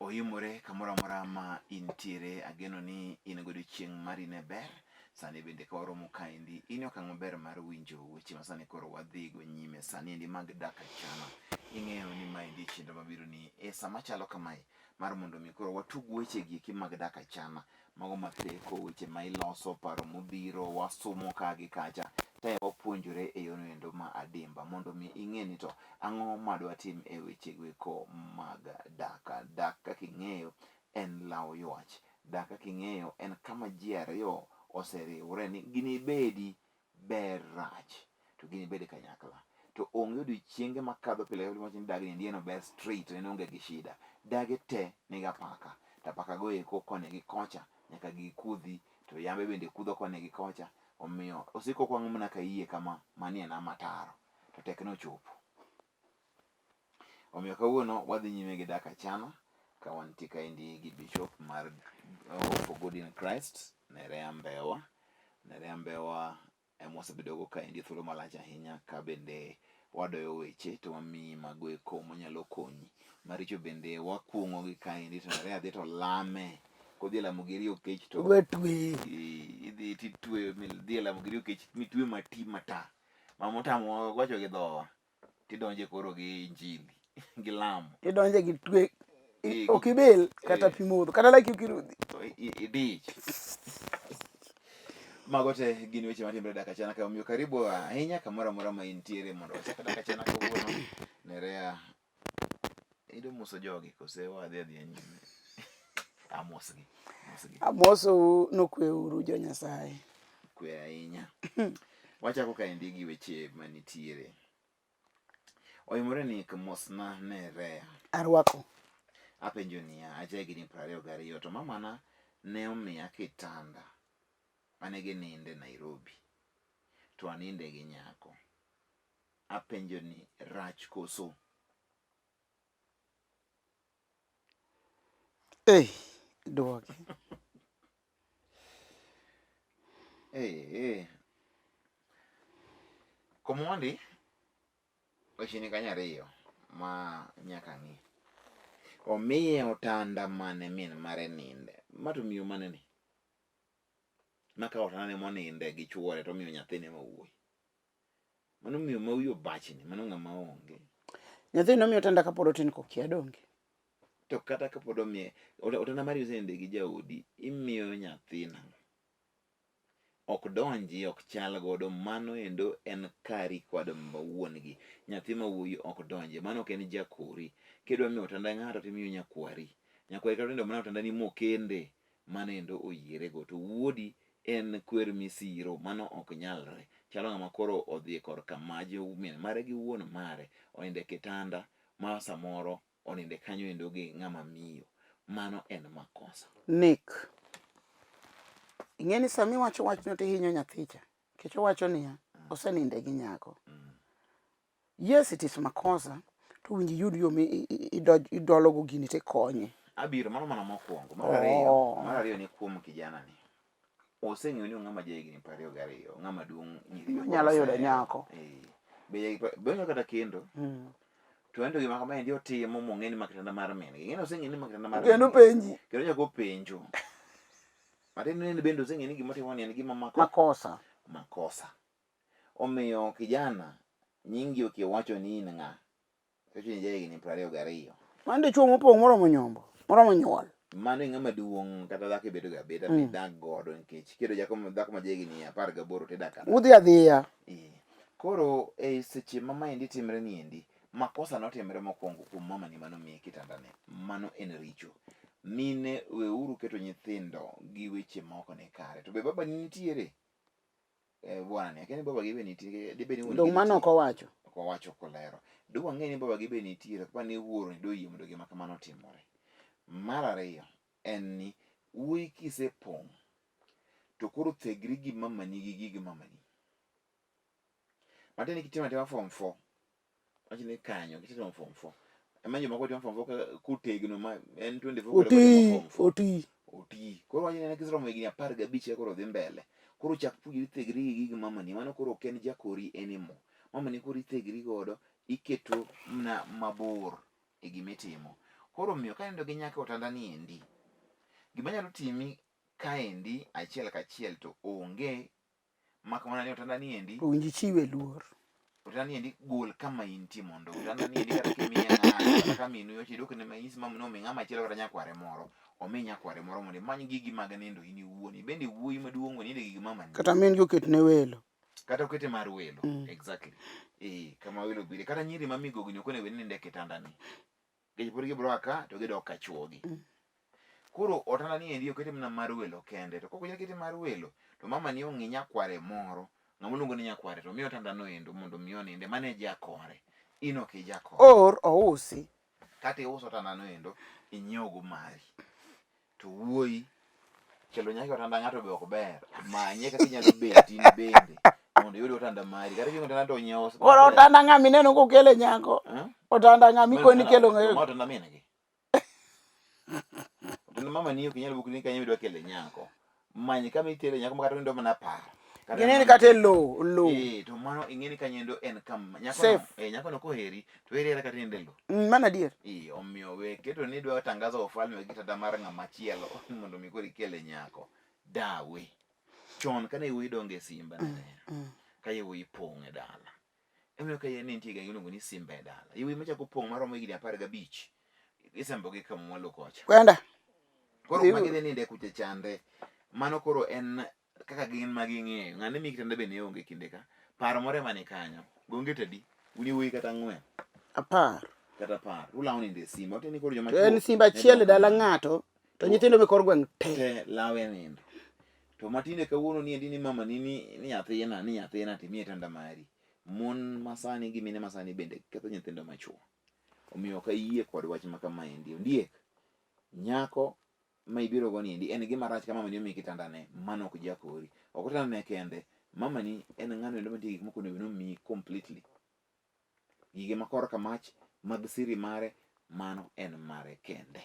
Oimore kamoro amora ma intiere, ageno ni in godiochieng' mari ne ber. Sani bende ka waromo kaendi, in e okang' maber mar winjo weche ma sani koro wadhigo nyime sani endi mag dak achana. Ing'eyo ni maendi chenro mabiro ni e sama chalo kamae mar mondo mi koro watug weche gi eki mag dak achana. Mago matheko, weche ma iloso, paro mobiro, wasumo ka gi kacha te wapuonjore e yorno endo ma adimba mondo mi ing'e ni to ang'o ma dwatim e weche go eko mag dak. Dak kaka ing'eyo en law ywach. Dak kaka ing'eyo en kama ji ariyo oseriwre ni ginibedi ber rach to ginibed kanyakla. To onge odiochienge makadho pile ka pile mawacho ni dagni endi en ober straight en oonge gi shida. Dage te nigi apaka to apaka go eko koni gi kocha nyaka gikudhi to yambe bende kudho koni gi kocha omiyo osiko okwang' mana ka yie kama mani en amataro to tek nochopo. Omiyo kawuono wadhi nyime gi dak achana ka wantie kaendi gi bishop mar Hope for Good in Christ Nerea Mbewa. Nerea Mbewa ema wasebedogo kaendi thuolo malach ahinya ka bende wadoyo weche to wamiyi mago eko manyalo konyi. Maricho bende wakuong'o gi kaendi to Nerea dhi to lame. Kodhi e lamo gi riyo kech to Watwe. Idhi titweyo midhi e lamo gi riyo kech mitwe mati mata. Ma motamo wacho gi dhowa. Tidonje koro gi injili gi lamo. Idonje gi twe ok ibil kata pi modho kata laki ok irudhi. Idich. Mago te gin weche matimre dak achana ka omiyo karibu ahinya kamoro amora ma intiere mondo wachak dak achana kawuono. Nerea ido moso jogi kose wadhi adhiya nyime? Amosgi. Mosgi. Amosou nokweuru jo Nyasaye. Kwe ahinya. Wachako kaendi gi weche manitiere. Oimore ni mosna Nerea. Arwako. Apenjo niya, aja higni 22 to mamana ne omiya kitanda mane gininde Nairobi to aninde gi nyako. Apenjo ni rach koso? Ei, duoke. Eh, eh. Komondi weche ni kanyo ariyo ma nyaka ng'i. Omiye otanda mane min mare ninde. Ma to miyo mane ni? Ma ka otanda ne moninde gi chuore to omiyo nyathine ma wuoyi. Mano miyo ma wiye obachni, mano ng'ama onge. Nyathini nomiyo otanda kapod otin kokia donge? To kata kapod omiye, otanda mari oseninde gi jaodi, imiyo nyathi nang'o? Ok donji, ok chal godo, mano endo en kari kod wuon gi. Nyathi ma wuoyi ok donji, mano ok en jakori. Kidwa miyo otanda ng'ato timiyo nyakwari. Nyakwari kata onindo mana otandani mokende, mano endo oyierego. To wuodi en kwer misiro, mano ok nyalre. Chalo ng'ama koro odhi e korka maj min mare gi wuon mare, onindo e kitanda ma samoro oninde kanyo endo gi ng'ama miyo. Mano en makosa. Nick. Ing'e ni sama iwacho wachno to ihinyo nyathicha. Nikech owacho niya, oseninde gi nyako. Yes, it is makosa. To winj iyud yo mi idologo gini tikonye. Abiro, mano mana mokwongo. Mar ariyo, oh. Mar ariyo ni kuom kijana ni. Oseng'eyo ni ng'ama ja higni 22, ng'ama duong' nyiri. Nyalo yudo nyako. Eh. Be be onyalo kata kendo. To ento gima kama endi otimo mong'e ni makitanda mar min gi. Ng'e ni oseng'e ni makitanda mar Kendo penji. Kendo nyaka openjo. Matiende ni bende oseng'e ni gima otimo ni en gima mako. Makosa. Makosa. Omiyo kijana, nyingi ok iwacho ni in ng'a. Iwacho ni jahigni 22. Mano dichuo mopong' moromo nyombo, moromo nyuol. Mano e ng'ama duong' kata dhako ibedo ga abeda mm. midag godo nikech kiyudo dhako ma jahigni 18 tidak adaka. Udhi adhiya. Eh. Koro e seche ma maendi timre ni endi, makosa notimre mokwongo kuom mamani mano miye kitandane. Mano en richo. Mine weuru keto nyithindo gi weche ma ok ni kare. To be babani nitiere? Eh, bwana ni akia ni baba gi be nitie dibed ni wuon Dong' mano ok owacho. Ok owacho kolero. Do wang'e ni baba gi be nitiere pa ni wuoro ni doyie mondo gima kamano otimore. Mar ariyo en ni wuoyi kisepong' to koro thegri gi mamani gi gig mamani. Matiende ni kitimo atima form 4 wach ni kanyo kitimo form 4 ema jomoko timo form 4 ka kotegno ma en 24 koro Oti, timo form 4 oti. oti koro wach ni kiseromo higni 15 eka koro dhi mbele koro chak puonjri thegri gi gig mamani mano koro ok en jakori anymore mamani koro ithegri godo iketo mna mabor e gima itimo. Koro omiyo ka inindo gi nyako e otanda ni endi, gima nyalo timi kaendi achiel kachiel to onge mak mana ni otanda ni endi Owinjo ichiwe luor. otanda ni endi gol kama intie mondo otanda ni endi kata kimiye ng'ato kata ka minu yoche idwokne ma inyis mamu ni omi ng'ama chielo kata nyakware moro omi nyakware moro mondo imany gigi mag nindo in iwuon ibende wuoyi maduong' we ninde gigi mamani Kata min gi oketne welo. kata okete mar welo exactly eh kama welo bire kata nyiri ma migogi ok onego bed ni nindo e kitanda ni nikech pod gibiro a ka to gidok ka chuogi koro otanda ni endi okete mana mar welo kende to kok onyal kete mar welo to mama ni ong'i nyakware moro ng'ama oluongo ni nyakware to miyo otanda no endo mondo mi oninde mano e jakore in ok ijakore Or ousi. kata iuso otanda no endo inyiew go mari to wuoyi kelo nyaka otanda ng'ato be ok ber manye kaka inyalo bet in bende mondo iyud otanda mari kata kinyiewo otanda to onyiewo Koro otanda ng'a mineno kokele nyako. Eh? Otanda ng'a mikoni kelo ng'e. Ma otanda min gi. Otanda mama ni ok inyal bukni kanyo midwa kele nyako. Many kama itere nyako ma kata nindo mana par. Kata Gineni mana- kata e lowo, lowo. Eh, to mano ing'e ni kanyo endo en kama nyako no, Safe. eh, nyako no koheri to eri era kata nindo e lowo. Mano adier. Eh, omiyo we keto ni idwa tangaza ufalme gi kitanda mar ng'ama chielo mondo mi koro ikele nyako. Dawe. Chon kane wuoyi dongo e simba ne ka yawuoyi pong' e dala. Emomiyo ka ne nitie gima iluongo ni simba e dala. Yawuoyi machako pong' maromo higni 15 isembogi kama mwalo kocha. Kwenda. Koro Dhiuru. kuma gidhi ninde kucha chande. Mano koro en kaka gin ma ging'eyo. Ng'ane mi kitanda be ne onge kinde ka. Paro moro ema ni kanyo. Gonge to adi? Un yawuoyi kata ang'wen 10. kata 10. Ulawo nindo e simba. Otiende ni koro joma To en chuo simba ne achiel e dok dala nindo. ng'ato to nyithindo me kor gweng' te. Te lawe nindo. To matinde kawuono ni endi ni mama ni ni ni nyathina ni nyathina timiye tanda mari. Mon masani gi mine masani bende ketho nyithindo machuo. Omiyo ok ayie kod wach ma kamaendi. Ondiek, nyako ma ibiro go niendi en gima rach ka mamani omiyi kitandane, mano ok jakori. Ok otandane kende, mamani en ng'ano endo mantie gi gik moko onego bed ni omiyi completely. Gige ma korka mach mag siri mare, mano en mare kende.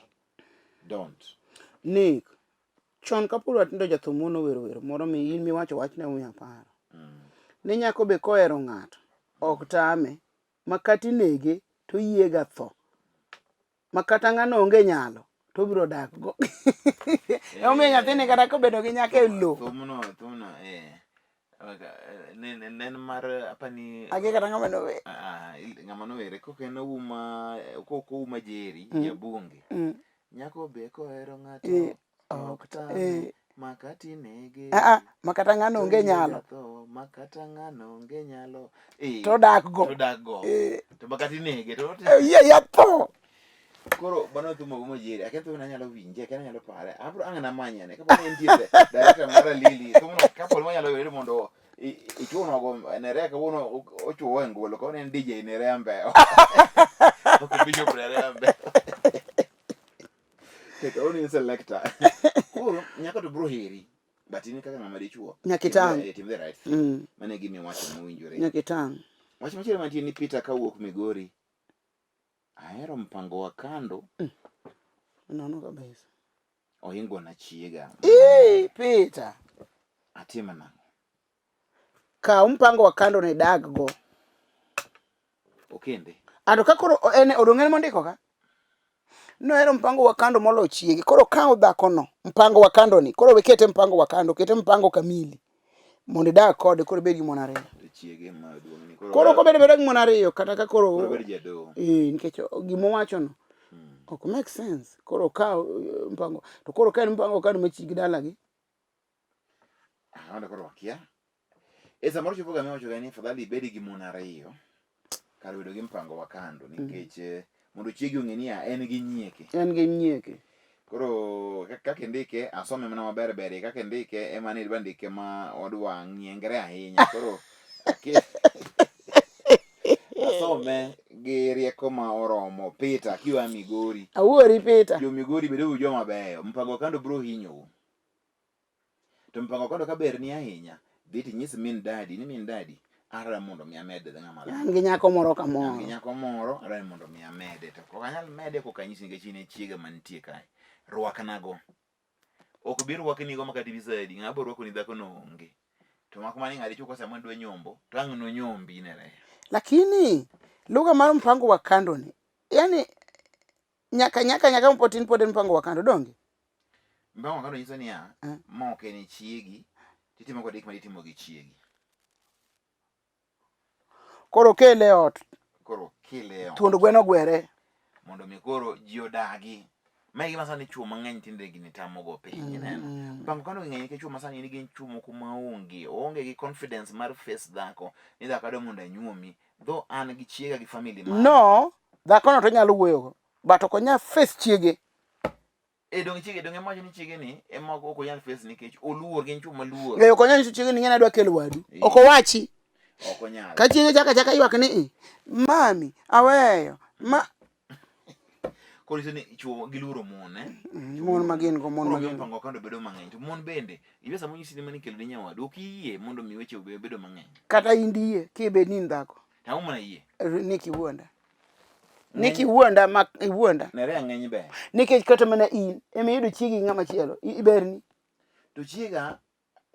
Don't. Nick, chon kapod watindo jathum moro nowero wer moro mi in miwacho wachne omiyo aparo. Ni nyako be kohero ng'ato ok tame ma kata inege to oyiega tho. Ma kata ng'ano onge nyalo to obiro dak go. Emomiyo nyathini kata kobedo gi nyako e lowo. Thumno, thumno, eh. Ne ne en mar apani Akia kata ng'ama nower. Ah, ng'ama nowere kok en Ouma kok Ouma Jerry jabunge. Nyako be kohero ng'ato ok tame makati nege. Ah, ah, ma kata ng'ano onge nyalo. Tho makata ng'ano onge nyalo. To dak go. To dak go. To makati nege to. Yie ya tho. Koro mano thum Ouma Jerry akia thum anyalo winje akia anyalo pare. Abro ang' namanye ane kapo ni entie director mara Lily thumno kapo ni wanyalo yude mondo ichuno go Nerea kawuono ochuo e ngolo kawuono en DJ Nerea Mbeo. Ok Bishop Nerea Mbeo. Kawuono in selector. Koro nyako to bro heri. But in kaka ng'ama dichuo. Nyaka itang'. Tim the right thing. Mano e gima iwacho mowinjore. Nyaka itang'. Wach machielo mantie ni Peter kawuok Migori ahero mpango wa kando. Nono kabisa. Ohingo na chiega. Ii, Peter. Atim nang'o? Kaw mpango wa kando ne dag go. Okende. Ato ka koro en odong' en mondiko ka. Nohero mpango wa kando molo chiege. Koro kaw dhako no, mpango wa kando ni. Koro wekete mpango wa kando, kete mpango kamili. Mondo idag kode koro ibed gi mon ariyo. To chiege ma duong' ni koro kobedo bedo gi mon ariyo kata ka koro koro bedo jadoho. Eh, nikech gima owacho no ok make sense. Koro kaw mpango to koro ka en mpango wa kando machiegni dalagi. Ah, wanda koro wakia. E samoro chopo ga miwacho ga ni afadhali ibed gi mon ariyo kar bedo gi mpango wa kando nikech mondo chiegi ong'e ni en gi nyieke. En gi nyieke. Koro kaka indike asome mana maber ber kaka indike ema ne idwa ndike ma odwa ng'iengre ahinya. Koro asome gi rieko ma oromo. Peter kiwa Migori. Awuori Peter. Jo Migori bedo joma beyo. Mpango wa kando bro hinyou. To mpango kando ka ber ni ahinya, dhi tinyis min dadi ni min dadi adwa mondo mi amed ng'ama dhako. An gi nyako moro kamoro. An gi nyako moro adwa mondo mi amede to ok anyal mede kok anyisi nikech in e chiega mantie kae. Rwaknago. Ok bi rwaknigo ma kata ibi sadi, ng'ama biro rwakoni dhako no onge. To mak mana ni ng'adi chuko sama dwa nyombo, to ang' nonyombi Nerea. Lakini lugha mar mpango wa kando ni, yani Nyaka nyaka nyaka mapod tin pod en mpango wa kando donge? Mpango wa kando nyiso niya, Eh. ma ok en chiegi, titimo kode gik ma ditimo gi chiegi. Koro kele e ot, Koro kele e ot. Thuond gweno gwere. Mondo mi koro ji odagi. Ma e gima sani chwo mang'eny tinde gini tamogo piny, ineno. Mpango kando ng'eny nikech chwo masani gin chwo moko maonge, oonge gi confidence mar face dhako, ni dhako adwa mondo anyuomi. Though an gi chiega gi family mara. No, dhakono to onyalo wuoyogo, but ok onyal face chiege. E donge chiege donge mawacho ni chiege ni ema ok onyal face nikech oluor gin chwo maluor. Eh, ok onyal nyiso chiege ni ng'eni adwa kelo wadu. Eh. Ok owachi. Ok onyal. Ka chiege chaka chaka ywak ni "Eh, mami aweyo ma Koro nyiso ni chwo giluoro mon eh. Mon ma gin go mon Koro ma miyo gin go. mpango kando bedo mang'eny. To mon bende, ibe sama onyisi ni mani kelo ni nyawadu, ok iyie mondo mi weche obed bedo mang'eny. Kata in diyie kibed ni in dhako. To ang'o mana yie? Ni kiwuonda. Ni kiwuonda ma iwuonda. Nere ng'eny ber. Nikech kata mana in ema iyudo chiegi gi ng'ama chielo, iberni. To chiega,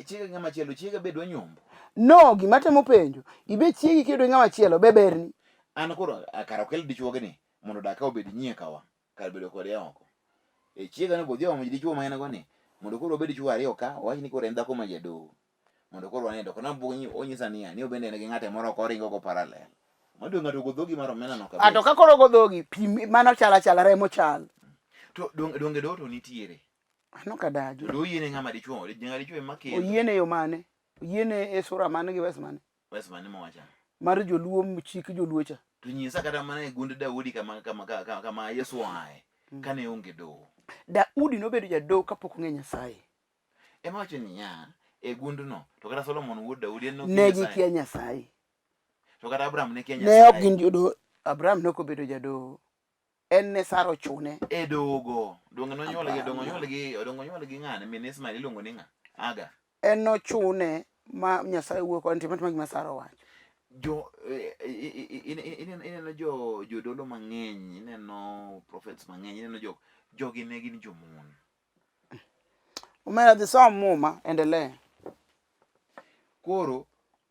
chiega gi ng'ama chielo, chiega be dwa nyombo. No, gima temo penjo, ibe chiegi kiyudo gi ng'ama chielo be berni. An koro kara okel dichuo ni mondo odak ka obed nyie kawa kar bedo kode oko. E chiega no bodhi omo dichuo ma en go ni mondo koro obed chuo ariyo ka, owach ni koro en dhako ma jadoho. Mondo koro wane to na onyisa niya ni obende en gi ng'ate moro ok oringo go parallel. Mado ng'ato go dhogi mar omena no kabisa. Ato ka koro go dhogi, pi mano chal achala, remo chal. To donge doho to nitiere. Mano kadagi. To doho yiene ng'ama dichuo, ng'ama dichuo ema kendo. Oyiene yo mane? Oyiene e sura mane gi wes mane? Wes mane mowacha? Mar joluo chik joluo cha. To nyisa kata mana e gund Daudi kama kama kama, kama Yesu oaye kane onge doho. Daudi nobedo jadoho kapok ong'e Nyasaye. Ema wacho niya, e gundno to kata Solomon wuod Daudi en nokia Ne gikia Nyasaye. To kata Abraham ne kia Ne ok Nyasaye. gin jodoho. Abraham ne ok obedo jadoho. En ne Sara ochune. E dogo. Donge nonyuol gi donge onyuol gi donge onyuol gi ng'ane min Ismael iluongo ni ng'a? Aga. En nochune ma Nyasaye wuoyo kode ni tim atima gima Sara owacho. Jo ineno jo jodolo mang'eny, ineno prophets mang'eny, ineno jo jogi ne gin jomon. Omera dhi som muma, endelea. Koro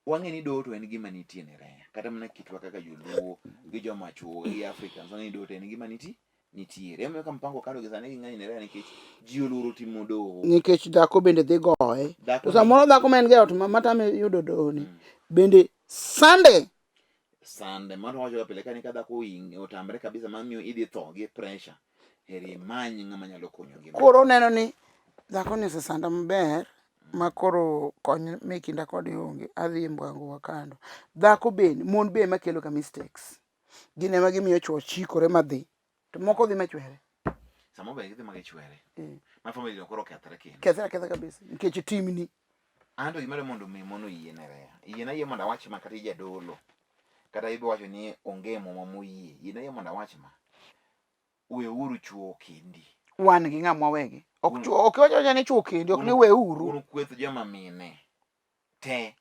wang'e ni doho to en gima nitie ne reya. Kata mana kitwa kaka joluo gi joma chuo gi Africans wang'e ni doho to en gima nitie nitiere. Emomiyo ka mpango kado gi sani ging'eny ne reya nikech ji oluoro timo doho. Nikech dhako bende dhi goye. To samoro dhako ma en ga e ot ma matame yudo doho ni bende sande. Sande mano wacho ga pile ka ni ka dhako oing otamre kabisa mamiyo idhi tho gi pressure. Heri imany ng'ama nyalo konyo gi. Koro oneno ni dhako ni osesanda maber ma koro kony me kinda kode onge adhi e mpango wa kando. Dhako bende mon be ema kelo ga mistakes. Gin ema gimiyo chuo chikore madhi to moko dhi machwere. Samoro be gidhi ma gichwere. Ma family no koro okethre kendo. Kethre aketha kabisa nikech timni. An to gima dwa mondo mi mon oyie ne reya. Yiena ayie mondo awach ma kata ijadolo. Kata ibo wacho ni onge muma moyie. Yiena ayie mondo awach ma. Weuru chwo kendi. Wan gi ng'ama wawegi. Ok chwo ok iwacho awacha ni chwo kendi ok ni weuru. Un kweth joma mine te.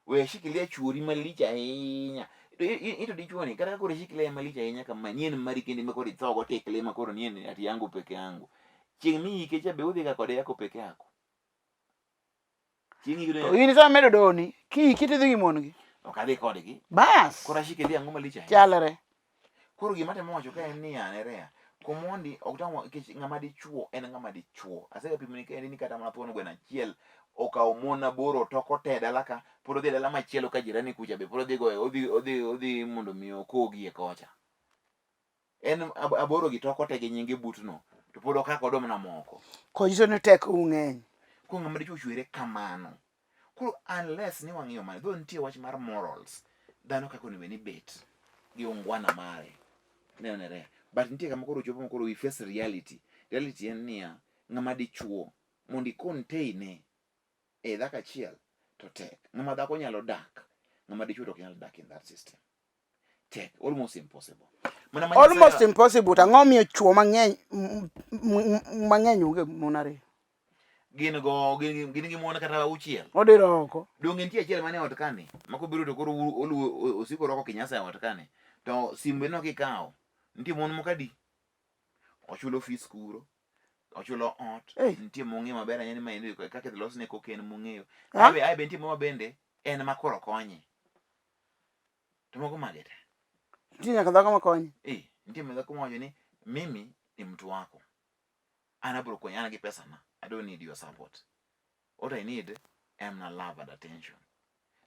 We shikilia chuori malich ahinya. To ito dichuo ni kata ka koro ishikilia malich ahinya kama ni en mari kendi ma koro ithogo tikle ma koro ni en ati yangu peke yangu. Chieng' miyike cha be udhi ga kode yako peke yako. Chieng' iyudo To in sama medo doni, kiiki tidhi gi mon gi. Ok adhi kodgi. Bas. Koro ashikilia ang'o malich ahinya. Chalre. Koro gima atemo wacho ka en niya Nerea, Komondi ok tang' nikech ng'ama dichuo en ng'ama dichuo. Asega pimo ni kendi ni kata mana thuon gweno achiel okawo mon aboro toko te dala ka pod odhi e dala machielo ka jirani kucha be pod odhi goyo odhi odhi odhi mondo mi okogie kocha. En aboro gi toko te gi nyinge butno to pod okako odo mana moko. Konyiso ni tek ung'eny. Koro ng'ama dichuo ochwere kamano. Koro unless ni wang'iyo mano, though nitie wach mar morals, dhano kaka onego ni bet gi ungwana mare. Ineno nere. But nitie kama koro chopo ma koro we face reality. Reality en niya, ng'ama dichuo mondo i contain e dhako achiel to tek. Ng'ama dhako nyalo dak, ng'ama dichuo to ok nyal dak in that system. Tek, almost impossible. Mana ma Almost Nyasaye- impossible. To ang'o miyo chuo mang'eny mang'eny onge mon ariyo? Gin go gin gin gi mon kata auchiel. Odiro oko. Donge nitie achiel mane ot kani ma kobiro to koro oluwo osiko rwako kinyasa e ot kani to simbe no kikawo nitie mon moko adi ochulo fees kuro ochulo ot Hey. nitie mong'eyo maber ahinya ni maendi kaka idhi losne koka en mong'eyo Ha? ae be nitie moro ma bende en ma koro konye to moko mage te Nitie nyaka dhako makonye. Eh, nitie dhako mawacho ni Mimi ni mtu wako. An abro konyi, an gi pesa na. I don't need your support. What I need en na love and attention.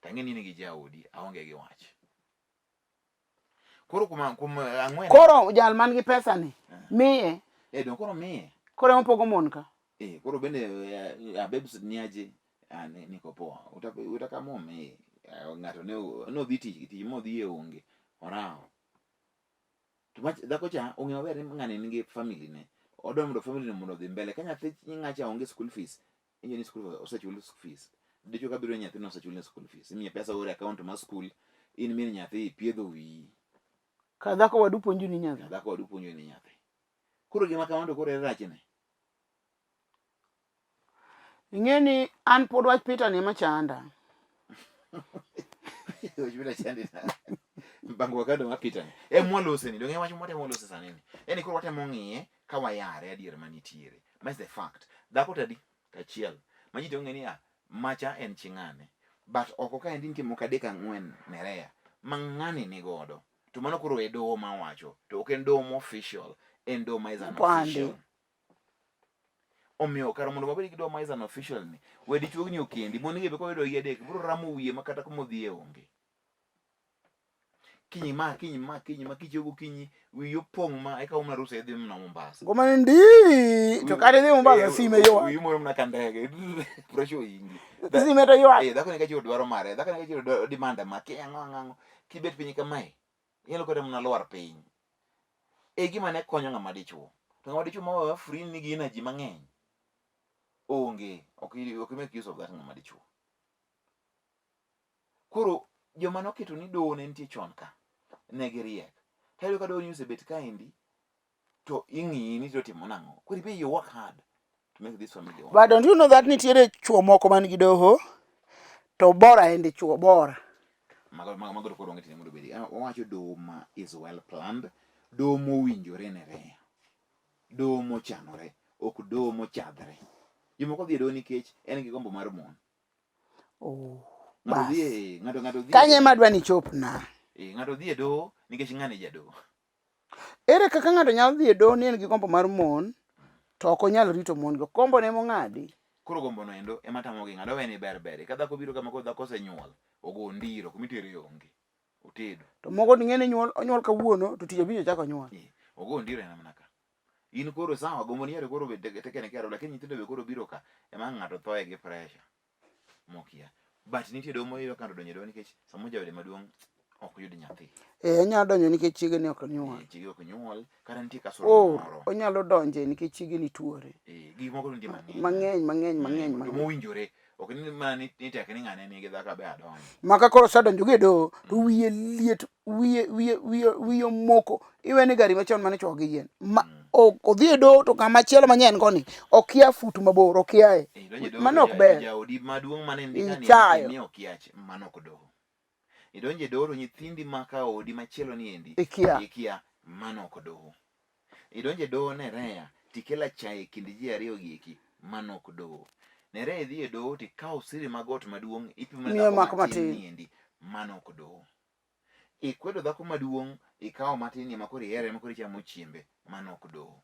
To ang'e ni in gi jaodi, aonge gi wach. Koro kuom kuom ang'wen. Koro jal man gi pesa ni miye. Eh, dong koro miye. Koro ema pogo mon ka. Eh, koro bende abebs niaje ah, niko poa. Utaka momiye. Ng'ato ne nodhi tich, tich modhiye onge. Orawo. To mach dhako cha ong'e maber ni ng'ani nigi family ne. Odwa mondo family no mondo odhi mbele. Ka nyathi ng'acha onge school fees, injo ni school osechul fees. Dichuo ka biro nyathino osechul ne school fees. Imiye pesa ore account mar school, in min nyathi ipiedho wiyi. Ka dhako wadu puonjo ni nyathi. Dhako wadu puonjo ni nyathi. Koro gima kamano to koro ere rachne? Ing'e ni an pod wach Peter ni ema chanda. Wach Peter chandi na. Mpango wa kando mar Peter ni. E mwalose ni, donge wach mwatemo lose sani ni. Yaani koro watemo ng'iye ka wayare adier manitiere. That's the fact. Dhako to adi? To achiel. Ma ji to ong'e ni ah, macha en chi ng'ane. But oko kaendi nitie moko adek ang'wen nerea ma ng'ani ni godo. To mano koro e doho ma wacho. To ok en doho ma official, en doho ma is Opande. unofficial. Omiyo kar mondo wabed gi doho ma is unofficial ni, we dichuo ni okendi, mon gi be koyudo gi adek, biro ramo wiye ma kata kuma odhiye onge. Kiny ma, kiny ma, kiny ma, kichiew gokinyi, wiyi opong' ma ikawo mana rusa idhi mana Mombasa. Ngoma ni ndi to kata idhi Mombasa sime ywak. Wiyi moro mana ka ndege, pressure oingi. Sime to ywak. Eh, dhako ni kachiwo dwaro mare, dhako ni kachiwo demand ma, kia ang'o ang'o, kibet piny kamae, inyalo kata mana lwar piny. E gima ne konyo ng'ama dichuo. To ng'ama dichuo ma wewe free nigi energy mang'eny. Onge, ok make use of that ng'ama dichuo. Koro joma noketo ni doho ne nitie chon ka, ne giriek. Tayudo ka doho ni osebet kaendi, to ing'iyi ni to timo nang'o. Koro ibe you work hard to make this family work. But don't you know that nitiere chuo moko man gi doho to bora endi chuo bora. Mago mago mago to koro onge tiende mondo obedi. Wawacho doho ma is well planned, doho mowinjore ne reya. Doho mochanore, ok doho mochadhre. Jomoko dhi e doho nikech en gi gombo mar mon. Oh, Ng'ato dhi e ng'ato ng'ato dhi. Kanye ma dwa ni chopna. Eh, ng'ato dhi e doho nikech ng'ani jadoho. Ere kaka ng'ato nyalo dhi e doho ni en gi gombo mar mon to ok onyal rito mon go? Gombo ne mong'adi. Koro gombo no endo ema tamogi ng'ado weni ber ber. Ka dhako biro kama koro dhako osenyuol, ogo ndiro kuma itere onge. Otedo. To moko ni ng'eni nyuol onyuol kawuono to tich abich ochako onyuol. Eh, ogo ndiro en mana ka. In koro sawa gombo ni yare koro bed tekene kero lakini nyithindo be koro biro ka ema ng'ato thoe gi pressure. Mokia. But nitie doho moyudo ka ng'ato donjo e doho nikech samoro jaode maduong' ok yud nyathi. Eh, onyalo donjo nikech chiege ni ok nyuol. Eh, chiege ok nyuol kata nitie kasoro Or moro. onyalo donje nikech chiege ni tuore. Eh, gik moko nitie mang'eny. Mang'eny mang'eny mang'eny To mang'eny. mowinjore ok ni mana ni tek ni ng'ane nigi dhako abe adonjo. Maka koro osedonjo gi e doho to wiye liet wiye wiye wiye wiye omoko iwe ni gari machon mane chwo gi yien. Ma ok odhi e doho to kama chielo manyien koni okia fut mabor okiaye. Eh, idonjo e doho Mano to ok ber. Jaodi maduong' mane ndika Ichayo. ni okiach mano ok doho. Idonjo e doho to nyithindi ma ka odi machielo ni endi Ikia. ikia mano ok doho. Idonjo e doho Nerea tikelo achaye e kind ji ariyo gi eki mano ok doho. Nerea idhi e doho tikawo siri mag ot maduong' ipimo ne Miyo dhako mako matin matin. ni endi mano ok doho. Ikwedo dhako maduong' ikawo matin ni ema koro ihere ema koro ichamo chiembe mano ok doho.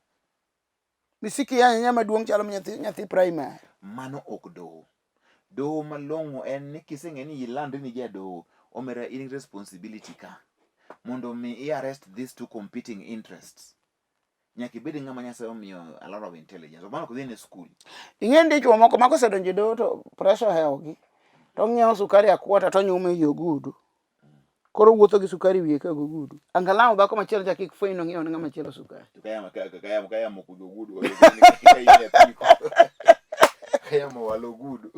Misiki ya nyanya maduong' chalo nyathi nyathi primary. Mano ok doho. Doho malong'o en ni kiseng'e ni ilandri ni jadoho, omera in gi responsibility ka. Mondo mi i arrest these two competing interests. Nyaka ibed ng'ama Nyasaye omiyo a lot of intelligence. Mano ok dhi ne school. Ing'e ni dichuo moko ma kosedonjo e doho to pressure ohewogi. To ong'iewo sukari akwota to onyumo ei ogudu. Koro owuotho gi sukari e wiye ka gogudu. Angalau dhako machielo cha kik fweny ni ong'iewo ne ng'ama chielo sukari. To kayamo kayamo kayamo kudho ogudu ka in e apiko. Kayamo walo ogudu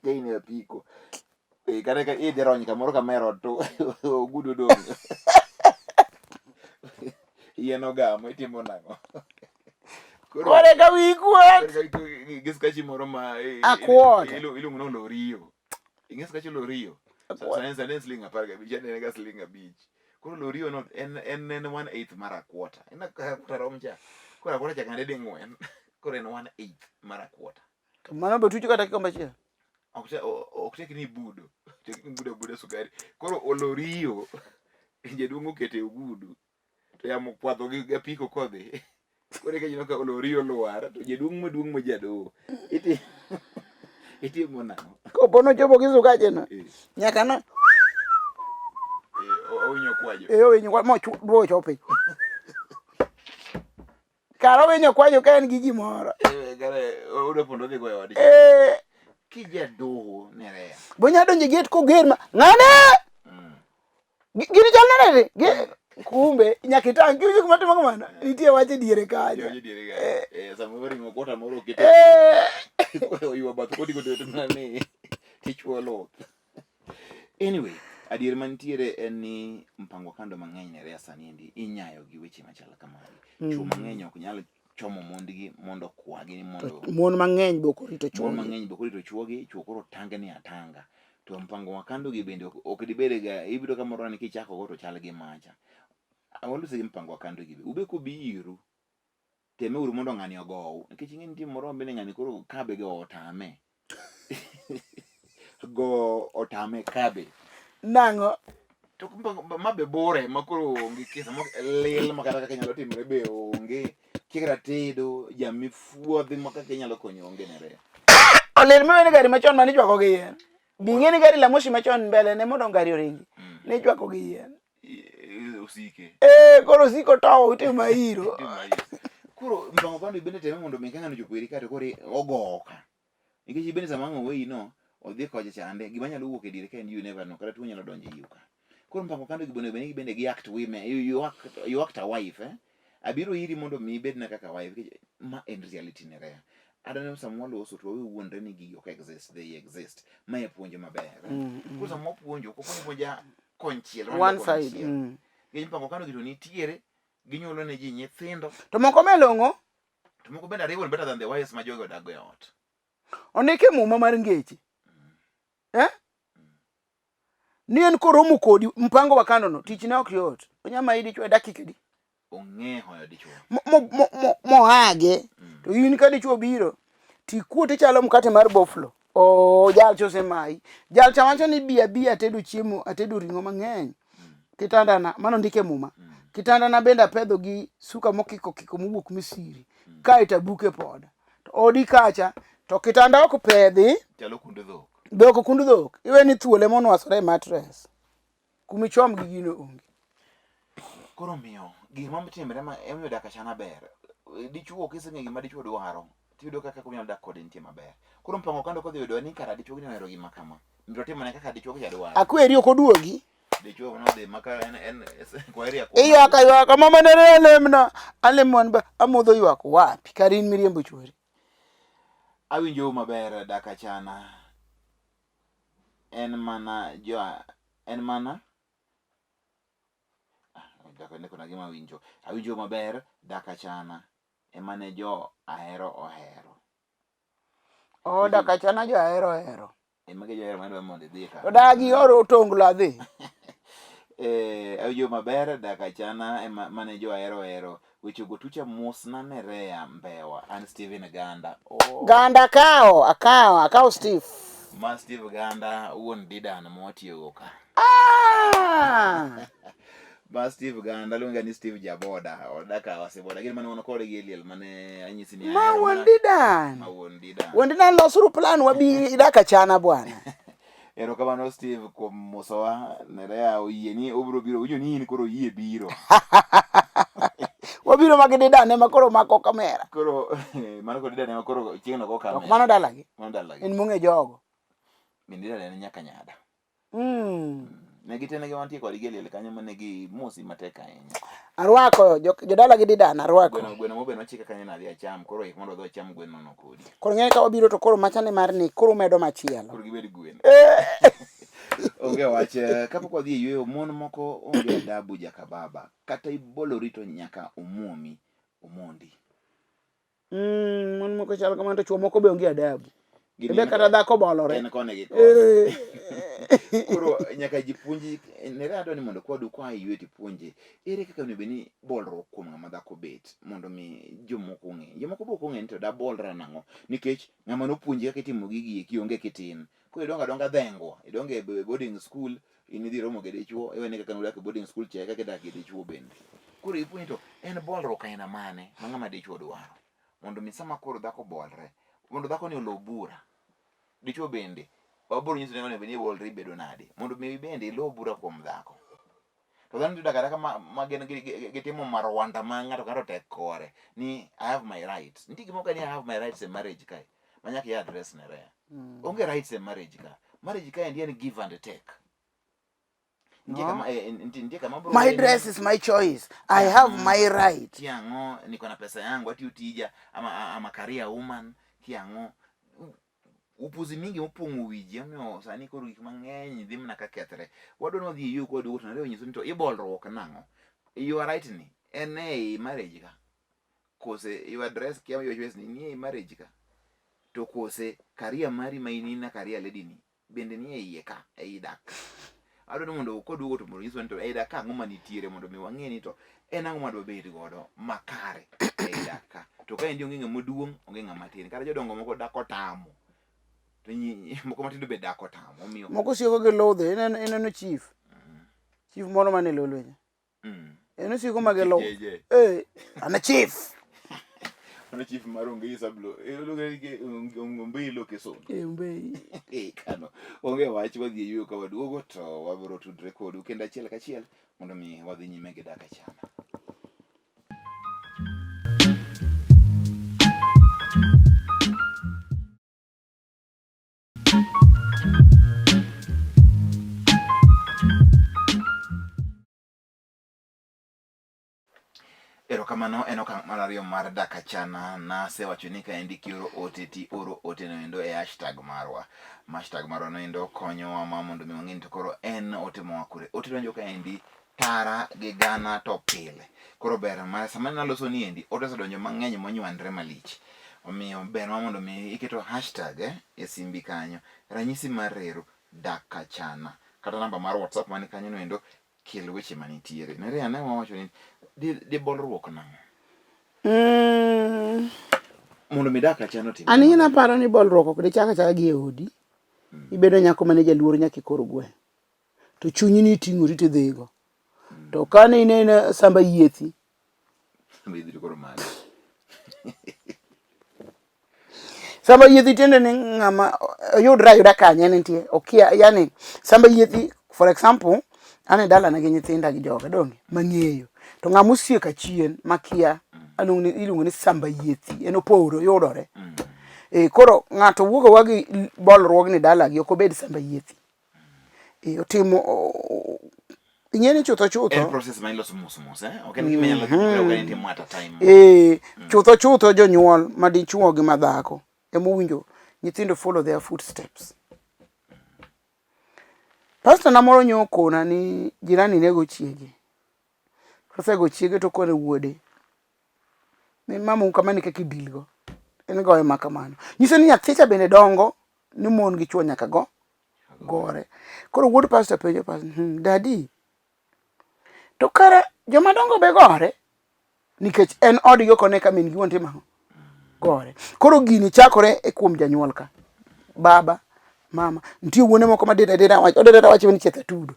ka in e apiko. Eh, kata ka idhi rony kamoro kama e rot to ogudu odong'. Yien ogamo itimo nang'o? Koro Kore ka wiyi kuot. gi skachi moro ma Akwota. iluongo ni olorio. Ing'e skach olorio? Akwota. Sani en siling 15, anene ga siling 5. Koro olorio no en en en 1/8 mar akwota. En akwota rom cha. Koro akwota cha kande ding'wen. Koro en 1/8 mar akwota. To mano be tucho kata kikombe achiel. Ok tek ni ibudo. Tek ni ibudo abuda sukari. Koro olorio jaduong' okete ogudu. To yamo kwadho gi apiko kodhi. Koro eka ineno ka olori olwar to jaduong' maduong' ma jadoho. Iti itimo nang'o? Kopo nochopo gi sukache no. Eh. Nyaka no Eh, owinyo kwajo. e owinyo kwa mo duogo chopo piny. Kara owinyo kwajo ka en gi gimoro. Eh, kare odwa pondo odhi goyo ode. Eh, Kijadoho Nerea. bonya donjo e gate koger ma ng'ane gini chal nade ni? Kumbe nyaka itang' kiwinjo gima timo kamano nitie wach e diere kanyo. Nitie diere kanyo. Eh, sama ring'o kwota moro oketo. Oywa bath kodi kodi to mana ni tichwo luth. Anyway, adier mantiere en ni mpango kando mang'eny Nerea sani endi inyayo gi weche machal kamagi. Chwo mang'eny ok nyal chomo mondgi mondo okwagi ni mondo Mon mang'eny be ok orito mon chwogi. mang'eny be ok orito chwogi, chwo koro tangni atanga. To mpango wa kando gi bende ok dibed ga ibiro kamoro ni kichako go to chal gi macha. Walose gi mpango wa kando gi be. Ube kobiru teme uru mondo ng'ani ogowu. Nikech ing'e nitie moro bende ng'ani koro kabe go otame. Go otame kabe. Nang'o? To ma be bore ma koro onge kesa mo lil ma kata kaka inyalo timore be onge. Kia kata tedo, jamifuodhi ma kaka inyalo konyo onge Nerea. Olil miwene gari machon mane ichwako gi yien. Bi ing'e ni gari la moshi machon mbele ne mondo gari oringi. Ne ichwako gi yien. Osike. Eh, koro osiko towo itimo mairo. Koro mpango kando bende teme mondo mi ka ng'ano ochopo iri ka to koro ogowo ka. Nikech bende sama ang' oweyi no, odhi kocha chande, gima nyalo wuok e diere ka en you never know, kata tuo nyalo donjo e iu ka. Koro mpango kando gi bonego bed ni bende gi act women, you act a wife, eh? Abiro iri mondo mi ibedna kaka wife, nikech ma en reality Nerea. Adaneno sama waloso to wawe wuondre ni gigi ok exist, they exist. Ma e puonj maber. Eh? Koro sama wapuonjo, ok wapuonj puonja konchiel, One side. konchiel. Nikech mpango kando gi to nitiere, ginyuolo ne ji nyithindo, To moko be long'o to moko bende ariwo better than the wives ma jogi odak go e ot. ondik e muma mar ngeche. Eh? Ni en koromo kodi mpango wa kando no tich ne ok yot. Onya mayi dichwo e dakika adi? Ong'e hoyo dichwo. Moage to in ka dichwo biro tikuot ichalo mkate mar boflo. Oh, jal cha osemayi. Jal cha wacho ni bi abi atedo chiemo, atedo ring'o mang'eny. Kitandana, mano ndike muma. Kitandana bende apedho gi suka mokiko kiko mowuok Misiri. Kae to abuke poda. To odi kacha to kitanda ok pedhi, Chalo kund dhok. dhok kund dhok. Iwe ni thuol ema onwasore e mattress. Kumichom gi gino onge. Koro miyo gima timre ma emomiyo dak achana ber. Dichuo kiseng'eyo gima dichuo dwaro, tiyudo kaka kunyalo dak kode nitie maber. Koro mpango kando kodhi yudo ni kara dichuo ni ohero gima kama. Mbiro timone kaka dichuo cha dwaro. Akweri ok oduogi. Dichuo nodhi maka en en kwaheri akwa. Iywak aywaka mama nere alemna. Alemo an ba amodho ywak wapi kar in miriembo chuori. Awinjo maber dak achana. En mana jo en mana dak gima awinjo. Awinjo maber dak achana emane jo ahero ohero. Oh, dak achana jo ahero ohero. Ema gi johero madwa mondo idhi ka. To dagi oro otonglo adhi. Eh, awinjo maber dak achana ema mane jo ahero ohero. Weche go tucha mosna Nerea Mbewa. An Steven Ganda. Oh. Ganda akawo, akawo, akawo Steve. Ma Steve Ganda wuon Didan mwatiyogo ka. Ah! Ma Steve Ganda luonga ni Steve Jaboda. Odak Awase boda. Gin mane wan kode gi Eliel mane anyisi ni Ma ahero wuon mana- Didan. Ma wuon Didan. Wuon Didan losuru plan wabi dak achana bwana. Erokamano Steve kuom mosowa. Nerea oyie ni obiro biro. Winjo ni in koro oyie biro. Wabiro mag Didan ema koro mako kamera. Koro mano kod Didan ema koro chieng'no go Ok kamera. mano dalagi. Mano dalagi. En mong'e jogo. Min Didan en nyaka nyada. Ne gite ne wantie kodgi e liel kanyo mane gi mosi matek ahinya. Arwako jodala gi Didan arwako. Gweno gweno mo be nochika kanyo nadhi acham koro ik mondo adhi acham gweno no kodi. Koro ng'e ka wabiro to koro machane mar ni koro medo machielo. Koro gibed gwen. Onge wach kapok wadhi e yueyo mon moko onge adabu jaka baba kata ibolori to nyaka omuomi omondi. Mon moko chal kamano to chuo moko be onge adabu. Ebe kata dhako bolore. En koni gi koni. Koro nyaka ji puonji nere adwa ni mondo kwadu kwa yue to ipuonje ere kaka onego bed ni bolruok kuom ng'ama dhako bet mondo mi jomoko ong'e. Jomoko be ok ong'e ni to dabolra nang'o nikech ng'ama nopuonji kaka itimo gigi eki onge kitin. Koro idongo adonga dhengwa, idongo e boarding school in idhi romo gi dichuo iwene kaka nudak e boarding school cha e kaka idak gi dichuo bende. Koro ipuonji to en bolruok aina mane ma ng'ama dichuo dwaro mondo mi sama koro dhako bolre mondo dhako ni olo bura dichuo bende wabiro nyiso ni onego bed ni ibolri ibedo nade mondo mi bende ilo bura kuom dhako. To dhano dak adaka ma, ma gin gitimo marwanda ma ng'ato ka ng'ato tek kore ni I have my rights. Nitie gimoro ka ni I have my rights e marriage kae ma nyaka i address ne rea. Onge rights e marriage ka. Marriage ka endi en give and take. Nitie No. kama eh, nitie nitie kama bro My dress is my choice. I have my right. Kiang'o niko na pesa yangu atiyo tija ama ama career woman kiang'o upuzi mingi mopong'o wiji omiyo sani koro gik mang'eny dhi mana ka kethre. Wadwa ni wadhi e yo kod wuoth to nyiso ni to ibolruok nang'o? You are right ni en ei marriage ka kose your dress kia your choice ni ni ei marriage ka to kose career mari ma in in a career lady ni bende ni e iye ka ei dak ka. Adwa ni mondo koduogo to mondo nyiswa ni to ei dak ka ang'o manitiere mondo mi wang'e ni to en ang'o ma dwabed godo makare ei dak ka. To ka endi onge ng'ama duong' onge ng'ama tin. Kata jodongo moko dak otamo. To moko matindo be dak otamo. Omiyo Moko sieko gi ludhe, ineno ineno chief. Chief moro mane Lolwe. En osiko ma gi ludhe. Eh, an chief. Mano chief mar onge sablo. Ombei location. Eh, Ombei. Eh, kano. Onge wach wadhi e yueyo ka waduogo to wabiro tudre kodu kendo achiel kachiel mondo mi wadhi nyime gi dak achana. Erokamano en okang' mar ariyo mar dak achana nasewacho ni kaendi kioro ote ti oro ote no endo e hashtag marwa. Hashtag marwa no endo konyowa ma mondo mi wang'e ni to koro en ote moa kure. Ote donjo kaendi tara gi gana to pile. Koro ber ma sama naloso ni endi ote osedonjo mang'eny monywandre malich. Omiyo ber ma mondo mi iketo hashtag e simbi kanyo. Ranyisi mar reru dak achana. Kata namba mar WhatsApp mani kanyo no endo kel weche manitiere. Nerea ne wawacho ni di, di bolruok nang'o? Mondo mi dak achano tim. An in aparo ni bolruok ok dichak achaka gi e odi. Ibedo nyako mane jaluor nyaka ikor gweng'. To chunyi ni iting'ori tidhigo. To kane ineno samba yiethi, Be idhi koro malo. Samba yiethi tiende ni ng'ama oyudre ayuda kanye en nitie. Okia, yani samba yiethi for example, an e dalana gi nyithinda gi joga donge mang'eyo. To ng'ama osieko achien makia aluongo ni iluongo ni samba yiethi en oporo oyudore. Eh, koro ng'ato wuok awuoka gi bolruogni dalagi ok obed samba yiethi. Eh, otimo ing'e ni chutho chutho En process ma iloso mos mos eh? Ok en gima inyalo mm -hmm. timo at a time. Eh, chutho chutho jonyuol ma dichuo gi ma dhako ema owinjo nyithindo follow their footsteps. Pastor na moro nyo okona ni jirani nego chiege. Kosego chiege to okone wuode ni mamau kama ni kaka idil go. En goye ma kamano. Nyiso ni nyathi cha bende dongo ni mon gi chuo nyaka go gore. Koro wuod pastor penjo pastor, daddy, to kara joma dongo be gore? Nikech en odgi ok one ka min gi wuon timo ang'o? Gore. Koro gini chakore e kuom janyuol ka. Baba, mama. Nitie wuone moko ma dira adira wach, odira adira wach ni chieth atudo.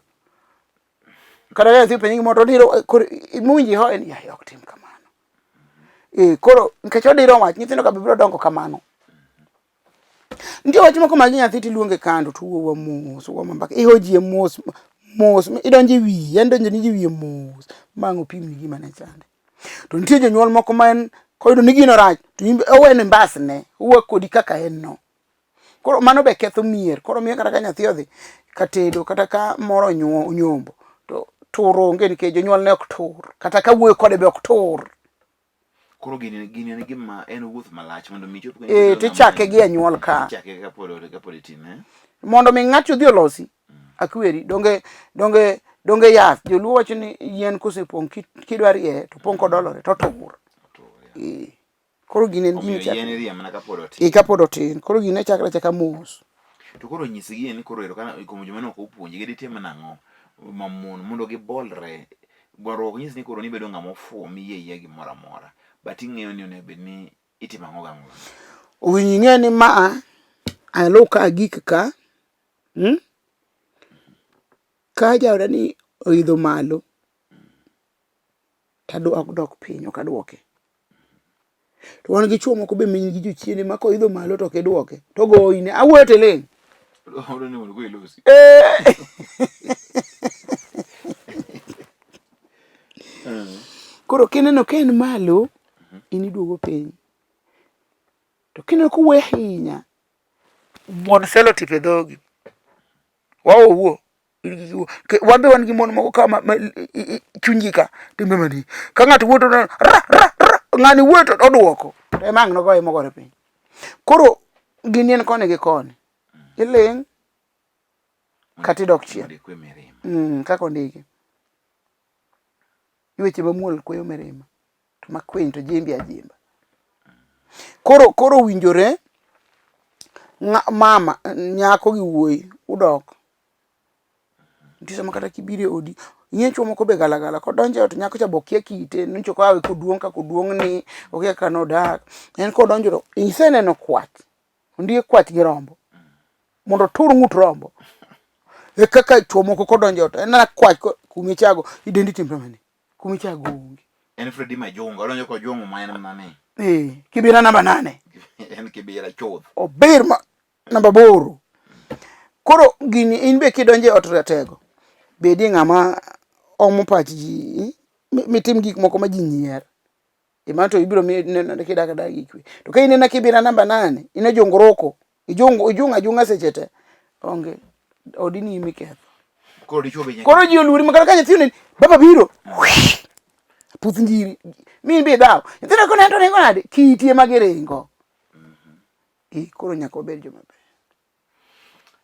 Kata ka nyathi openje gimoro to odiro, koro mowinjo ihoye ni yaye ok tim kamano. Eh, koro nikech odiro wach, nyithindo ka be biro dongo kamano. Nitie wach moko mag nyathi tiluonge kando to wuowa mos, wuowa mbaka, iho ji mos mos, idonjo e wiye, en donjo ni ji wiye mos, ma ang' opimni gima ne chande. To nitie jonyuol moko ma en koyudo ni gino rach to in owene mbasne, owuok kodi kaka en no. Koro mano be ketho mier. Koro miyo kata ka nyathi odhi ka tedo kata ka moro onyombo to tur onge nikech jonyuol ne ok tur. Kata ka wuoyo kode be ok tur. Koro gini gini en gima en wuoth malach mondo mi chop Eh, tichake gi anyuol ka. Ichake kapod kapod itin eh. Mondo mi ng'ato odhi olosi akweri donge donge donge yath joluo wacho ni yien kosepong' kidwa rieye to pong' kodolore to otur. Eh. Koro gini en gima ichako. Yien iriembo mana kapod otin. Eh, kapod otin. Koro gini chakre achaka mos. To koro nyisgi ni koro erokamano kuom joma ne ok opuonji gitim nang'o ma mon mondo gibolre. Bolruok ok nyis ni koro nibedo ng'ama ofuwo miyie ayieya gimoro amora. But ing'eyo ni onego bed ni itimo ang'o gang'o. Owinjo ing'e ni ma aluw ka agik ka, Ka jaoda ni oidho malo. To adok piny ok aduoke. To wan gi chuo moko be miny gi jochiende ma koidho malo to ok iduoke. To goyi ne awuoyo to iling'. Eh. Koro kineno ka en malo, in iduogo piny. To kineno kowuoyo ahinya, muon selotip e dhogi. Wao wuo. Wan be wan gi mon moko ka ma chunygi ka timbe mani. Ka ng'ato wuoyo to ra ra ra ng'ani wuoyo to oduoko. To ema ang' nogoye mogore piny. Koro gini en koni gi koni. Iling' kata idok chien. Kaka ondiki. Weche mamuol kweyo mirima. To makwiny to jimbi ajimba. Koro koro owinjore mama nyako gi wuoyi udok. Nitie sama kata kibiro e odi, ing'e chuo moko be galagala kodonjo e ot nyako cha be okia kite, nyocha okawe koduong' kaka oduong' ni, okia kaka nodak. En kodonjo to iseneno kwach, ondiek kwach gi rombo. Mondo otur ng'ut rombo. E kaka chuo moko kodonjo e ot, en mana kwach kumichago, idendi timre mane? Kumichago onge. En Freddy Majunga, odonjo kojwang'o ma en mana ni. Eh, kibira namba 8. En kibira chuth. Obir ma namba 8. Koro gini in be kidonjo e ot ratego, bedie ng'ama omo pach ji, mitim gik moko ma ji nyier. E mano to ibiro neno kidak adaga gi kwe. To ka inena kibira namba 8, in e jongoroko, ijung ijung ajunga seche te. Onge, odi ni miketho. Koro dichuo be nyaka. Koro ji oluori ma kata ka nyathi oneni, baba biro. Puth njiri. Mi be dhaw. Nyithindo kone to ringo nade? Kiti ema giringo. Eh, koro nyaka wabed joma beyo.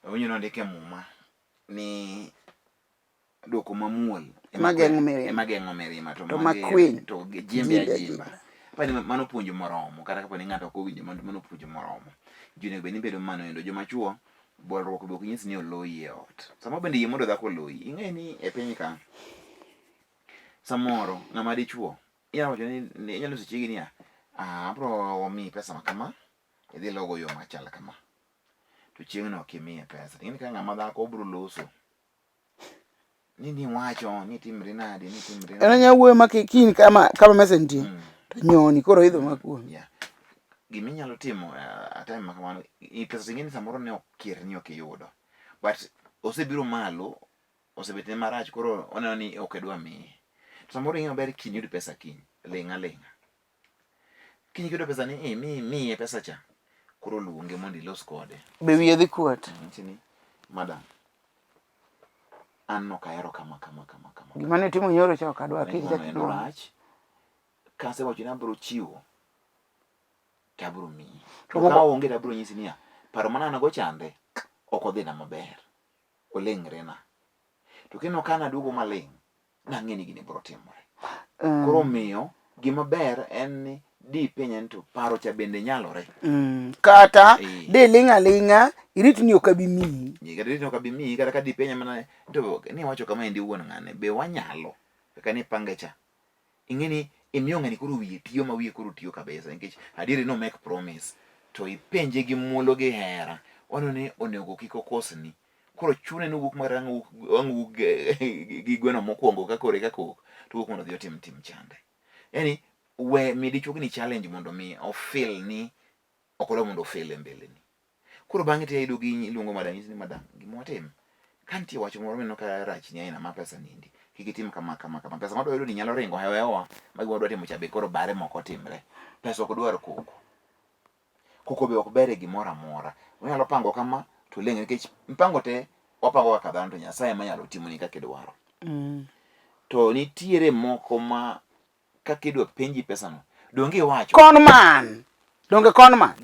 Awinjo nondik e muma ni dwoko mamuol ema geng'o mirima, ema geng'o mirima to makwiny to jimbe ajimba. Apani mano puonjo moromo kata kapo ni ng'ato ok owinjo mano puonjo moromo. Ji onego bed ni bedo mano endo joma chuo bolruok be ok nyis ni oloyi e ot. Samoro bende yie mondo dhako oloyi. Ing'e ni e piny ka samoro ng'ama dichuo inyalo wacho ni inyalo nyiso chiegi niya, ah, abro miyi pesa ma kama idhi ilogo yo machal kama. To chieng'no ok imiye pesa. Ing'e ni ka ng'ama dhako obro loso ni niwacho ni timri nade ni timri nade. En anya wuoyo ma kiny kama kama mesa nitie to nyoni koro idho ma kuomi. Yeah. Gima inyalo timo uh, at time ma kamano pesa ing'e ni samoro ne okier ni ok iyudo but osebiro malo osebet ne marach koro oneno ni ok idwa miye to samoro ing'e maber kiny yud pesa kiny ling' aling'a Kiny kiyudo pesa ni mi miye pesa cha. Koro luonge mondo ilos kode. Be wiye dhi kuot? Nyise ni madam an ok ahero kama kama kama kama. Gima ne itimo nyoro cha ok adwar kik ichak iduoke. Rach. Kasewacho ni abiro chiwo to abiro miyi. To ka onge to abiro nyisi niya, paro mane an go chande ok odhina maber. Oling'rena. To kineno ka naduogo maling', nang'e ni gini biro timore. Koro omiyo gima ber en ni di penja ni to paro cha bende nyalore. Kata e. di ling' aling'a irit ni ok abi miyi. Kata irit ni ok abi miyi kata ka di penja mana to ni wacho kama endi wuon ng'ane be wanyalo kaka ni pange cha. Ing'e ni imiyo ng'ani koro wiye tiyo ma wiye koro tiyo kabisa nikech adieri no make promise to ipenje gi muolo gi hera oneno ni onego kik okosni. Koro chune ni owuok mar ang' owuok gi gweno mokwongo ka kore ka kok to owuok mondo odhi otim tim chande. Yani we mi dichuo ni challenge mondo mi ofeel ni ok odwa mondo ofeel e mbele ni. Koro bang'e to iyudo gi iluongo madam nyisi ni madam gima watim ka nitie wach moro mineno ka rachni aina ma pesa niendi kik itim kama kama kama pesa madwa yudo ni nyalo ringo hewa hewa ma gima wadwa timo cha be koro bare moko timre. Pesa ok dwar koko. Koko be ok ber e gimoro amora. Onyalo pango kama to leng nikech mpango te wapango kaka dhano to Nyasaye ema nyalo timoni kaka idwaro. To nitiere moko ma kaka idwa penji pesano donge iwacho. Con man. Donge con man.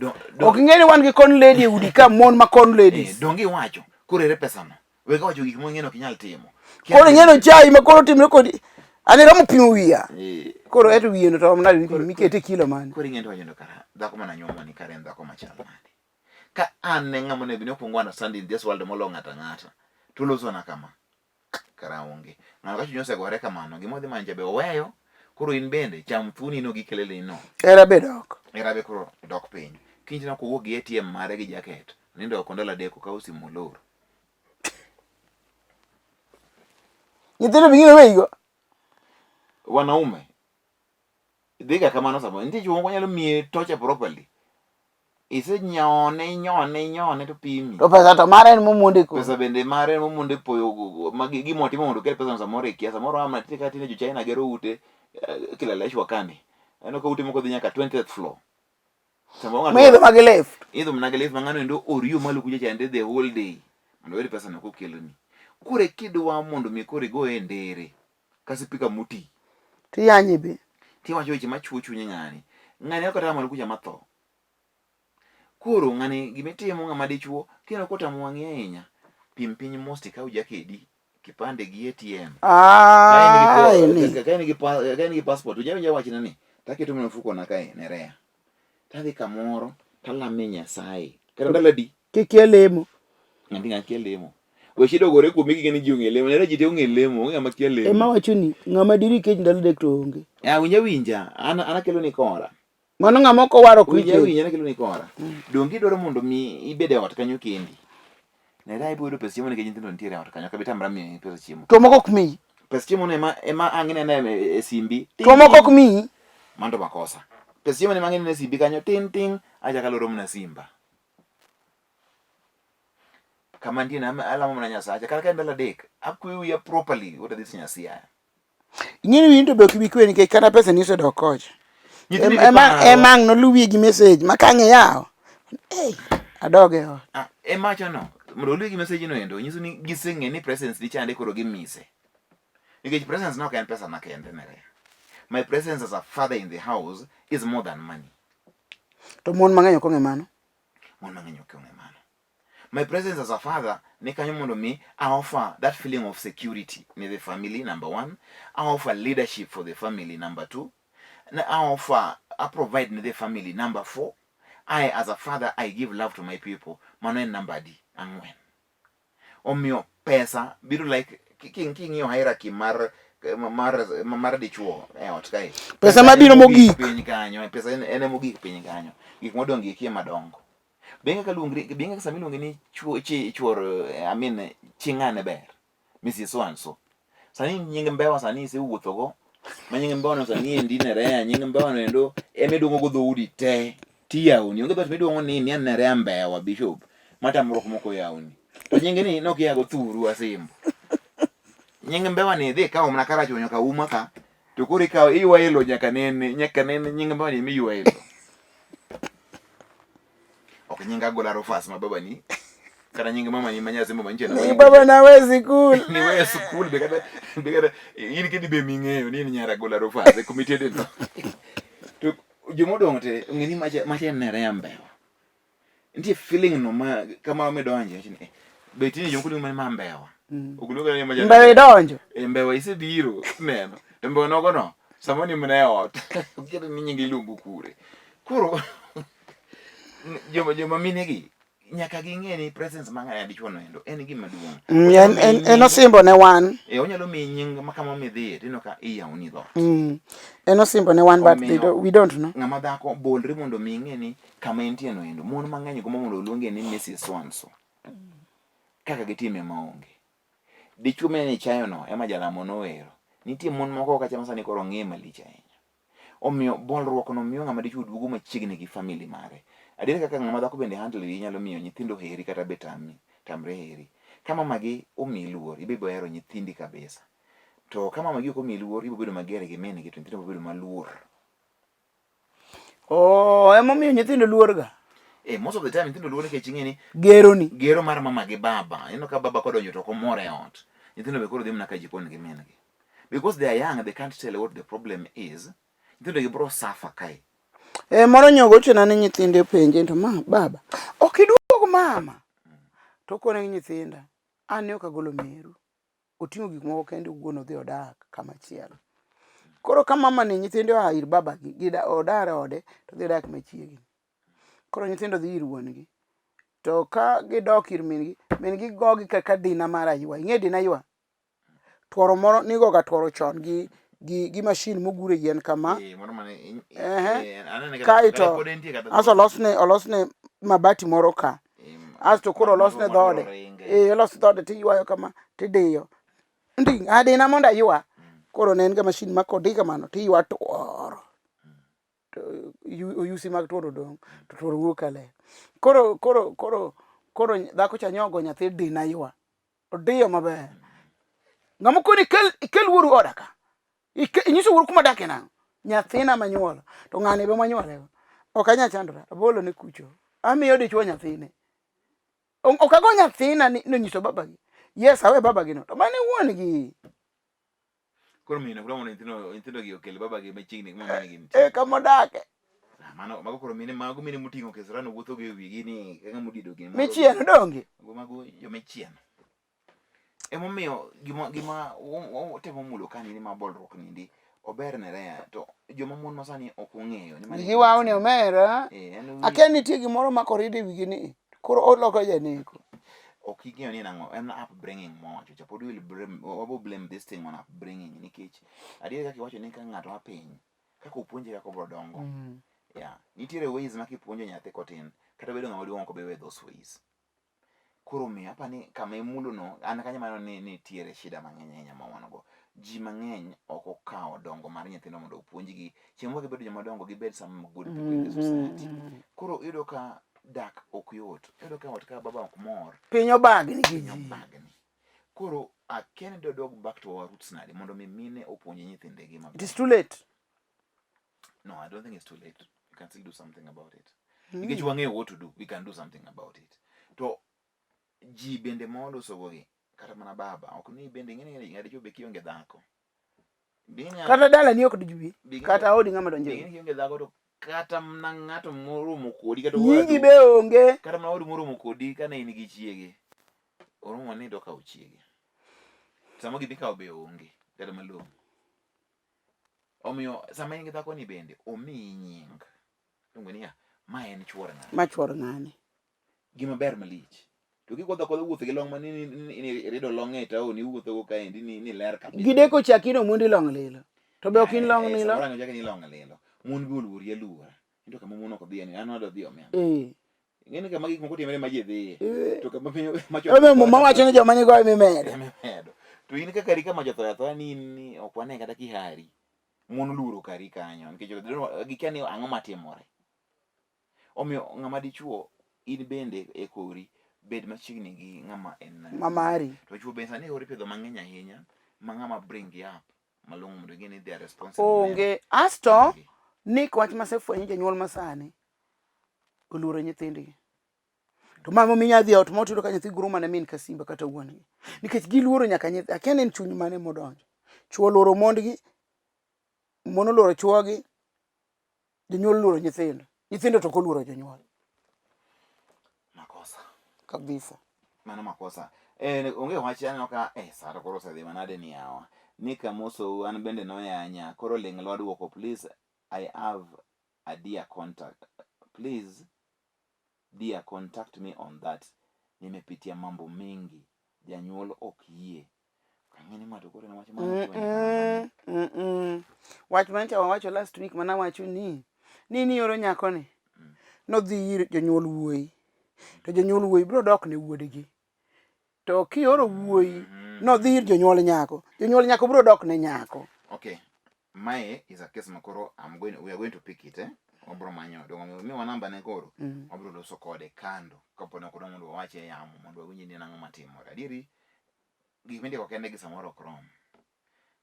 Ok ing'e ni wan gi con lady e udi ka mon ma con ladies. Eh, donge iwacho koro ere pesano. Wega wacho gik ming'e ni ok inyal timo. Koro ing'e ni chai ma koro timre kodi. An iromo pimo wiya. Eh. Koro eto wiye no to rom nade mikete kilo mane. Koro ing'e to wacho kara dhako mana nyuomo ni kare en dhako machal nade. Ka an ne ng'ama onego ni okwongo understand in this world molo ng'ato ang'ata. To losona kama. Kara onge. Ng'ano ka chunye osegore kamano, gima odhi manyo cha be oweyo. Koro in bende cham thuoni no gi kelele no. Era be dok. Era be koro dok piny. Kiny no kowuok gi ATM mare gi jacket. Nindo oko ndalo adek okawo simu olor. Nyithindo be ing'eyo weigo? Wanaume. Dhiga kamano samoro. Nitie chwo moko nyalo miyi torture properly. Isenyone, inyone, inyone to pimi. To pesa to mare en momonde koro. Pesa bende mare momonde poyo ma gima otimo mondo okel pesa samoro ikia. Samoro ama nitie kaka tinde jo China gero ute Kileleshwa kani. Aneno ka ute moko dhi nyaka 20th floor. Samoro ng'ato Miidho ma gi lift. Idho mana gi lift ma ng'ano endo oriyo malo kucha chande the whole day mondo oyud pesa no kokeloni. Koro kidwa mondo mi koro igoye e ndere ka sipika moti. Tiyanye be. Tiwacho weche machuo chuny ng'ani. Ng'ani ok kata malo kucha matho. Koro ng'ani gimitimo ng'ama dichuo kineno kotamo wang'i ahinya, pim piny mos tikaw jakedi, kipande gi ATM. Ah, Ka in gi passport, winja winja wachna ni, taketo mana mfuko na kae ne rea. Tadhi kamoro talame Nyasaye. Kata ndalo adi? Kikia lemo. Ng'ati ng'a kia lemo. Weche dogore kuomi king'e ni ji ong'e lemo. Nere ji te ong'e lemo, onge ng'ama kia lemo. Ema wacho ni ng'ama diri kech ndalo adek to onge. Ah, winja winja, an an akelo ni kora. Mano ng'ama ok owaro ok Winja winj. winja an akelo ni kora. Donge idwaro mondo mi ibed e ot kanyo kendi? Nere ibiro yudo pes chiemo nikech nyithindo nitiere e ot kanyo, kabe tamra miyi pesa chiemo. To moko ok miyi. Pes chiemo no ema ema ang' inene e, e simbi. Ting, To moko ok ting. miyi. Mano to makosa. Pes chiemo no ema ang' inene e simbi kanyo ting ting achako aloro mana simba. Kama nitie na alamo mana Nyasacha kata ka en ndalo adek akweyo wiya properly what this Nyasaye. Ing'e ni winto be ok ibi kwe nikech kata pesa ni osedok kocha. Nyithindo Ema paro. ema ang' noluwie gi message ma kang' iyawo. Ei, adog e ot. Ah, ema wacho no mondo oluwi gi message no endo nyiso ni giseng'e ni presence di chande koro gimise. Nikech presence no ok en pesa makende nere. My presence as a father in the house is more than money. To mon mang'eny ok ong'e mano. Mon mang'eny ok ong'e mano. My presence as a father ni kanyo mondo mi I offer that feeling of security ne the family number one. I offer leadership for the family number two. Na I offer I provide ne the family number four. I as a father I give love to my people. Mano en number adi? Ang'wen. Omiyo pesa biro like king'iyo hierarchy mar mar mar dichuo e ot kae. Pesa mabiro mogik piny kanyo, pesa en mogik piny kanyo. Gik modong' gi eki madongo. Be kaka luongri, be kaka sama iluongi ni chuo chi chuor I mean chi ng'ane ber. Mrs. So and so. Sani nying mbewa sani isewuotho go. Ma nying mbewa no sani endi Nerea, nying mbewa no endo ema iduong'o go dhoudi te. Tiyawoni. Onge dhoot miduong'o ni ni an Nerea mbewa bishop. Matamruok moko yawoni. To nying ni nok iyago thuru asimbo. Nying mbewa ni idhi ikawo mana karachuonyo ka uma ka. To koro ikawo iywaye lo nyaka nene, nyaka nene nying mbewa ni ema iywaye lo. Ok nying Agola Rufus ma babani. Kata nying mamani ma Nyasembo manyiche na. Ni baba na we sikul. Ni we sikul be kata be kata in kendi be ming'eyo ni in nyar Agola Rufus e kuma itede no. To jomodong' te ong'e ni macha macha en Nerea Mbewa. Nitie feeling no ma kama midonje ni eh, be tinde jomoko luongo ma Mbewa. Ok luongo ni macha. Mbewa idonjo. E Mbewa isebiro neno. To Mbewa nogo no samoro ni mana e ot. Okia ni nyinge iluongo kure. Koro joma joma mine gi nyaka ging'e ni presence mar ng'ama dichuo no endo en gima duong'. Mm, en, en, en osimbo ne wan. E onyalo miyi nying ma kama midhiye tineno ka iyawoni dhoot. En osimbo ne wan but they don't, we don't know. Ng'ama dhako bolre mondo mi ing'e ni kama entie no endo mon mang'eny gombo mondo oluonge ni Mrs. So and so. Kaka gitime maonge. Dichuo mineno ichayo no ema jalamo nowero. Nitie mon moko kacha ma sani koro ng'iye malich ahinya. Omiyo bolruok no miyo ng'ama dichuo duogo machiegni gi family mare. Adier kaka ng'ama dhako bende handle ri nyalo miyo nyithindo heri kata be tami, tamre heri. Ka mamagi omiyi luor, ibe ibo hero nyithindi kabisa. To ka mamagi ok omiyi luor, ibo bedo mager gi min gi to nyithindo bo bedo maluor. Oh, emomiyo nyithindo luor ga. Eh, most of the time nyithindo luor nikech ing'e ni gero ni gero mar mama gi baba. Ineno ka baba kodonjo to ok omor e ot. Nyithindo be koro dhi mana ka jikon gi min gi. Because they are young, they can't tell what the problem is. Nyithindo gi bro suffer kae. Eh, moro nyogo ochuna ni nyithinde openje to ma baba ok iduog mama. To okone gi nyithinda an ne ok agolo meru. Oting'o gik moko kende owuon odhi odak kama chielo. Koro ka mama ni nyithinde oa ir baba gi, odar e ode to odhi odak machiegni. Koro nyithindo dhi ir wuon gi. To ka gidok ir min gi, min gi gogi kaka dina mar aywa. Ing'e dina ywa? Tuoro moro nigoga tuoro chon gi gi gi mashin mogur e yien kama. Eh, moro mane Ehe. anene kata Kaeto pod entie kata aso olosne olosne mabati moro ka. Asto koro olosne dhoode. Eh, olos dhoode tiywayo kama tidiyo. Ndi, adina mondo aywa. Koro ne en ga mashin ma kodi kamano tiywa tuoro. to oyusi mag tuoro dong' to tuoro wuok kaler. Koro koro koro koro dhako cha nyogo nyathi dina ywa. Odiyo maber. Ng'ama koni ikel ikel wuoru oda ka. Inyiso wuoru kuma dake nang'o? Nyathina manyuolo. To ng'ani be manyuole. Ok anyal chandora. Abolo ne kucho. Amiyo dichuo nyathine. Ok ago nyathina ni nonyiso babagi. Yes, awe babagi no. To mane wuon gi. Koro mine koro mondo nyithindo nyithindo gi okel babagi machiegni kuma mine gi nitie. E kama odake. Ah, mano mago koro mine mago mine moting'o kesrano wuotho go e wigi ni kaka modido gini. Michieno donge. Mago mago jomichieno. Emomiyo gima gima watemo mulo ka ni ma bolruok nindi ober ne rea to joma mon masani ok ong'eyo ni Wigi wawni omera. Eh, en Akia nitie gimoro ma koride e wigi ni koro oloko janeko. Ok ing'eyo ni en ang'o en upbringing mwawacho cha pod will blame, wabo blame this thing on upbringing nikech adier kaka iwacho ni ka ng'ato a piny kaka opuonje kaka obro dongo. Yeah, nitiere ways ma kipuonjo nyathi kotin kata obedo ng'ama duong' ok obi we those ways. Koro omiyo apa ni kama imulo no an kanyo maneno ni nitiere shida mang'eny ahinya ma wan go. Ji mang'eny ok okawo dongo mar nyithindo mondo opuonjgi. Chieng' moro gibedo joma dongo gibed some good people in the society. Koro iyudo ka dak ok yot. Iyudo ka ot ka baba ok mor. Piny obagni gi Piny ji. obagni. Koro akia ni dodog back to our roots nade mondo mi mine opuonj nyithindegi maber. It is too late. No, I don't think it's too late. You can still do something about it. Nikech wang'eyo what to do, we can do something about it. To ji bende ma walosogo gi, kata mana baba, ok ni bende ing'e ni ng'at dichuo be kionge dhako. Kata dalani ok dijwi, kata odi ng'ama donjo. Ing'e ni kionge dhako to kata mana ng'ato moromo kodi kata Nyingi be onge. Kata mana wadu moromo kodi kane in gi chiege. Oromo ni dokawo chiege. Sama gidhi kawo be onge kata malong'o. Omiyo sama in gi dhako ni bende omiyi nying. Iluongo niya, ma en chuor ng'ani. Ma chuor ng'ani. Gima ber malich. To kikwadho akwadha wuotho gi long' ma ni ni irido long' e town iwuotho go kaendi ni ni ler kabisa. Gideko chaki no mondi long' lilo. To be ok in long' Eh, lilo. Samoro ang' ochaki ni long' lilo. Mon be oluori aluora. Into kama mon ok dhiye ni an adwa dhi omenda. Eh. Ing'e ni kama gik moko timore ma ji dhiye. Eh. To kama piny macho. Omiyo muma wacho ni joma nigo ema imedo. Ema imedo. To in kaka kari kama jotho athoya ni in ni ok wane kata kihari. Mon oluoro kari kanyo nikech gikia ni ang'o matimore. Omiyo ng'ama dichuo in bende e kori bed machiegni gi ng'ama en Ma mari. To chuo bende sani koro ipidho mang'eny ahinya ma ng'ama bring gi up malong'o mondo ing'e ni they are responsible. Onge. Asto Nick wach masefwenyo janyuol masani oluoro nyithindgi. To mama minya dhi ot moro tiyudo ka nyathi guro mana min ka simba kata wuon gi. Nikech giluoro nyaka nyathi, akia ni en chuny mane modonjo. Chuo oluoro mondgi, mon oluoro chuogi, jonyuol oluoro nyithindo. Nyithindo to ok oluoro jonyuol. Makosa. Kabisa. Mano makosa. Eh, onge wach aneno ka eh sara koro osedhi manade ni yawa. Ni kamosou an bende noyanya koro ling' lwa duoko please I have a dear contact. Please dear contact me on that. Nimepitia mambo mengi. Janyuol ok yie. Ang'e ma to koro en wach mane mm -mm, mm. Wach mancha wawacho last week mana wacho ni ni nioro nyakoni nodhi ir jonyuol wuoyi to jonyuol wuoyi biro dok ne wuodgi to kioro wuoyi nodhi ir jonyuol nyako jonyuol nyako biro dok ne nyako Okay. Mae is a case makoro I'm going we are going to pick it eh. Wabro manyo dongo miwa namba ne koro. Wabro loso kode kando kapo ni ok odwa mondo wawache e yamo mondo wawinj ni en ang'o matimore. Adieri gik mindiko kende gi samoro ok rom.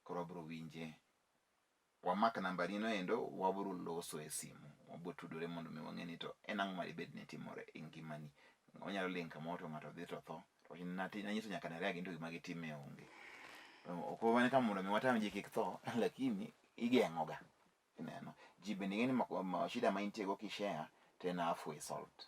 Koro wabro winje. Wamak nambani no endo wabro loso e simu. Wabro tudore mondo mi wang'e ni to en ang'o madibed ni timore e ngimani. Onyalo ling kamoro to ng'ato dhi to tho. To nanyiso nyaka Nerea gin to gima gitime onge. Ok wan ka mondo mi watam ji kik tho, lakini igeng'o ga. Ineno. Ji bende ng'e ni shida ma intie go kishare to en halfway solved.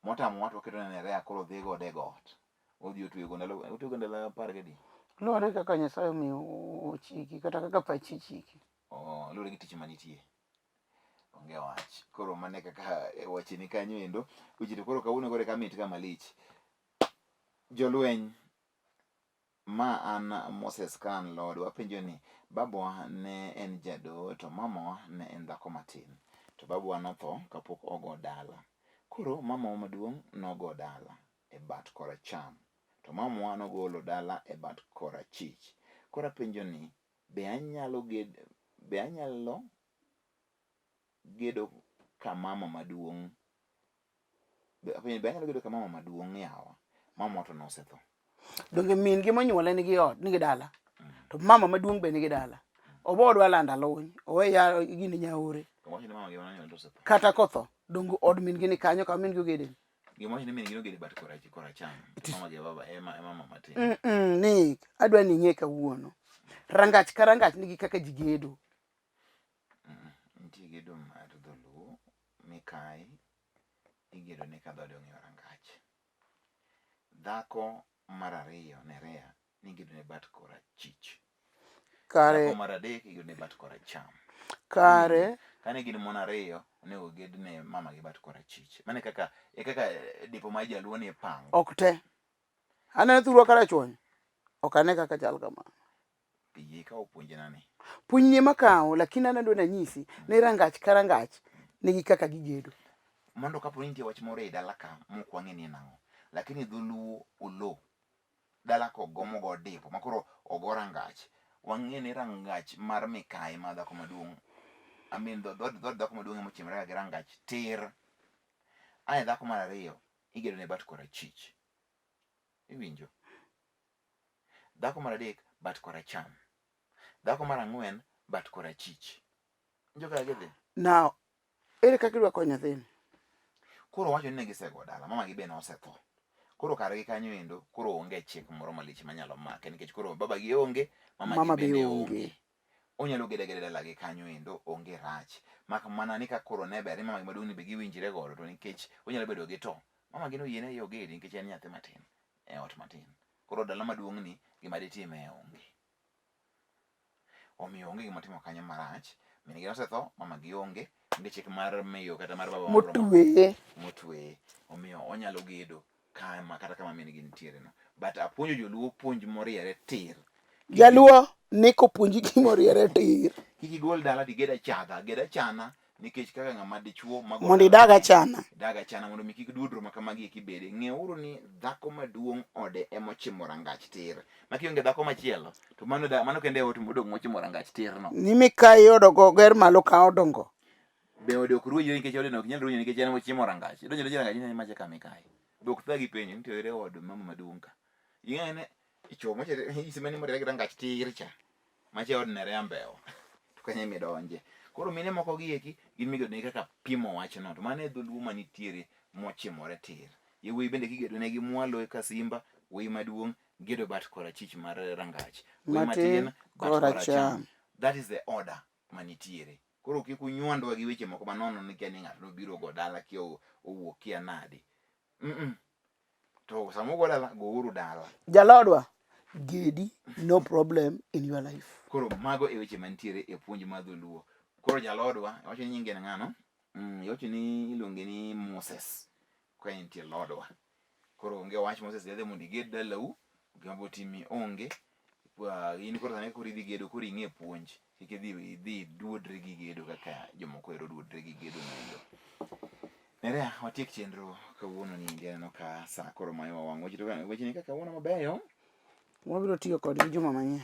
Motamo wa to waketo ne Nerea koro dhi godo e got. Odhi otwego ndalo otwego ndalo apar gadi. Luwore kaka Nyasaye omiyo ochiki kata kaka pachi chiki. Oh, luwore gi tich manitie. Onge wach. Koro mane kaka weche ni kanyo endo. Weche to koro kawuono koro eka mit ka malich. Jolweny ma an Moses Kan Lord wapenjo ni babwa ne en jadoo to mamawa ne en dhako matin. To babwa notho kapok ogo dala. Koro mamawa maduong' nogo dala e bat koracham to mamawa nogolo dala e bat korachich. Koro apenjo ni be anyalo ged be anyalo gedo ka mama maduong'? Be anyalo gedo ka mama maduong' yawa? Mama to nosetho. Donge min gi monyuole nigi ot, nigi dala. To mama maduong' be nigi dala. Obo odwa lando aluny, owe ya gini nyaore. Owacho ni mama gi manyuole to osetho. Kata kotho, donge od min gi ni kanyo kama min gi ogede. Gima wacho ni min gi nogede bat koracham. Mama gi baba ema ema mama matin. Nick, adwa ni ing'e kawuono. Rangach ka rangach nigi kaka ji gedo. Nitie gedo mar dholuo mikayi igedo ne ka dhode ong'iyo rangach. Dhako mar ariyo Nerea nigedo ne bat korachich. Kare Dhako mar adek igedo ne bat koracham. Kare Kane gin mon ariyo onego oged ne mama gi bat korachich. Mano e kaka e kaka dipo mar jaluo ni ipango. Ok te. Aneno thurwa karachuonyo. Ok ane kaka chal kamano. Yie ikaw puonjna ni. Puonjni ema kawo, lakini an adwa nanyisi ni rangach ka rangach nigi kaka gigedo. Mondo kapo ni nitie wach moro ei dala ka mok wang'e ni en ang'o, lakini dholuo olo dala kogo mogo dipo makoro ogo rangach, wang'e ni rangach mar mikayi ma dhako maduong' I mean dhood dhako maduong' ema ochimore gi rangach tir. Ae dhako mar ariyo igedo ne bat korachich. Iwinjo? Dhako mar adek bat koracham. Dhako mar ang'wen bat korachich. Winjo kaka gidhi? Now, ere kaka idwa konyo nyathini? Koro wacho ni ne gisego dala, mama gi be nosetho. Koro kargi kanyo endo, koro onge chik moro malich manyalo make nikech koro baba gi onge, mama, mama gi bende onge. Onge. Onyalo gedo ageda dalagi kanyo endo, onge rach. Mak mana ni ka koro ne ber ni mama gi maduong' ni be giwinjre godo to nikech onyalo bedo gi to. Mama gi noyiene ayiea ogedi nikech en nyathi matin e ot matin. Koro dala maduong' ni gima ditime onge. Omiyo onge gima timo kanyo marach. Min gi nosetho, mama gi onge, onge chik mar miyo kata mar baba motweye. Motweye. Omiyo onyalo gedo kama kata kama min gi nitiere no. But apuonjo joluo puonj moriere tir. Jaluo Nick opuonji gima oriere tir. Kik igol dala tiged achadha, ged achana nikech kaka ng'ama dichuo mago mondo idag achana. Idag achana mondo mi kik duodro ma kamagi eki bede. Ng'euru ni dhako maduong' ode ema ochimo rangach tir. Ma kionge dhako machielo to mano da, mano kende e ot modong' mochimo rangach tir no. Ni mikayi odogo ger malo ka odongo. Be ode ok ruenjre nikech ode no ok nyal ruenjo nikech en mochimo rangach. Idonjo donjo rangach ni macha kama ikayi. Be ok thagi penjo ni to ere od mama maduong' ka. Ing'e ni ichwo moche nyisi mane morere gi rangach tir cha. Macha od Nerea Mbewa. To kanyo ema idonje. Koro mine moko gi eki gin migedo negi kaka pimo wachno. To mano e dholuo manitiere mochimore tir. Yawuoyi bende kigedo negi mwalo e kasimba, wuoyi maduong' gedo bat korachich mar rangach. Wuoyi matin bat koracham. That is the order manitiere. Koro kik unywandwa gi weche moko manono ni kia ni ng'ato nobiro go dala kia owuok kia nade. Mm -mm. To sama ugo dala, gouru dala. Jalodwa, gedi no problem in your life. Koro mago e weche mantiere e puonj mar dholuo. Koro jalodwa, iwacho ni nyinge en ng'ano? Iwacho ni iluonge ni Moses. Ka entie lodwa. Koro onge wach Moses yadhe mondo iged dalau, gima bo timi onge. In koro sani koro idhi gedo koro ing'e puonj. Kik idhi idhi duodri gi gedo kaka jomoko ero duodre gi gedo noendo. Nerea, watiek chenro kawuono ni endi aneno ka saa koro mayo wang' weche to weche ni kaka kawuono mabeyo. Wabiro tiyo kodgi juma manyien.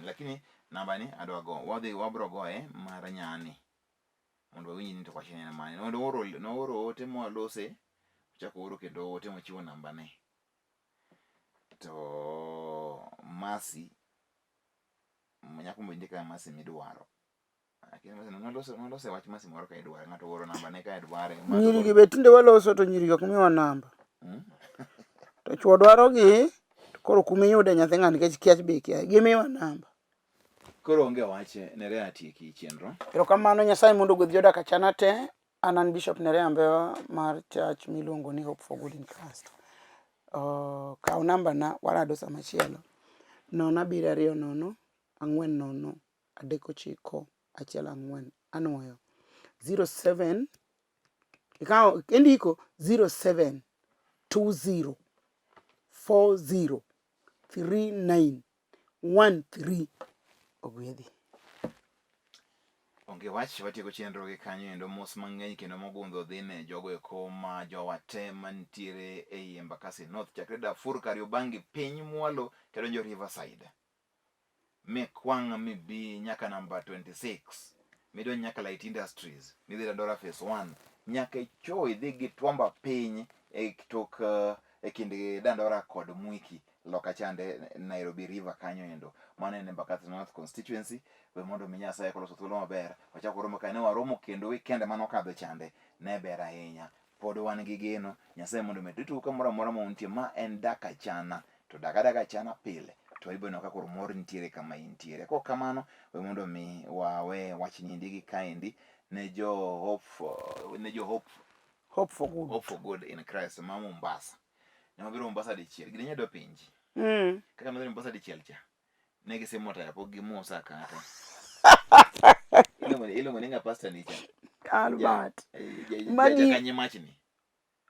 Lakini namba ni adwa go. Wadhi wabro goye mar nyani. Mondo wawinj ni to wachne en mane. Nooro nooro ote mwalose, ochako ooro kendo ote mochiwo namba ne. To Mercy nyako mowinje kaka Mercy midwaro. Lakini Mercy noloso noloso wach Mercy moro ka idware. Ng'ato ooro namba ne ka idware. Nyiri gi be tinde waloso to nyiri ok miwa namba. To chuo dwaro gi to koro kuma iyude nyathi ng'ani nikech kiach be ikia. Gimiwa namba. Koro onge wach Nerea atieki chenro. Erokamano Nyasaye mondo ogwedh jodak Achana te. An an Bishop Nerea Mbewa mar church miluongo ni Hope for Good in Christ. Kaw namba na warado sama chielo. 0 7 2 0 4 0 3 9 1 4 anuoyo 07 ikawo indiko 07 20 40 39 13 ogwedhi. Onge wach watieko chenro gi kanyo endo mos mang'eny kendo mogundho dhi ne jogo eko ma jowa te mantiere ei Embakasi North chakre Darfur Kariobangi piny mwalo kadonjo Riverside mikwang' mibi nyaka namba 26. Midonj nyaka Light Industries, midhi Dandora Phase 1, nyaka icho idhi gi Twamba piny e tok e kind Dandora kod Mwiki loka chande Nairobi River kanyo endo. Mano en Embakasi North Constituency. We mondo mi Nyasaye koloso thuolo maber wachak waromo ka ne waromo kendo weekend mane okadho chande ne ber ahinya. Pod wan gi geno Nyasaye mondo omed ritou kamoro amora ma untie. Ma en dak achana to dak adaka achana pile to ibiro neno ka koro mor nitiere kama intiere. Kok kamano we mondo mi wawe wachni endi gi kaendi ne jo hope for, ne jo hope Hope for good. Hope for good in Christ ma Mombasa. Ne wabiro Mombasa dichiel. Gini nyadwa penji. Kaka nodhi Mombasa dichiel cha. Ne gisimo taya pok gimusa kata. Iluongo iluongo ni ng'a pastor ni cha. Albert. Magi jakanye machni.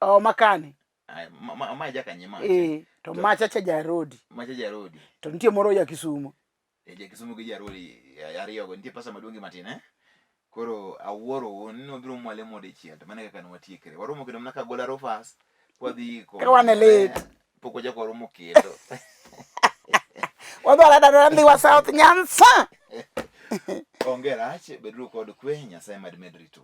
Oh, makani. Ay, ma ma, ma jakanye mach. Eh, to macha cha Jarodi. Macha Jarodi. To nitie moro ya Kisumo. E ja Kisumu gi Jarodi ariyogo nitie pasa maduong' gi matin eh. Koro awuoro ni nobiro mwalemo dichiel to mano e kaka ne watiekre. Waromo kendo mana ka Gola Rufus kwadhi ko. Ka wan e lit. Pok wachako waromo kendo. Wadwaro dadwa dhi wa South Nyanza. Onge rach, beduru kod kwe, Nyasaye mad med ritou.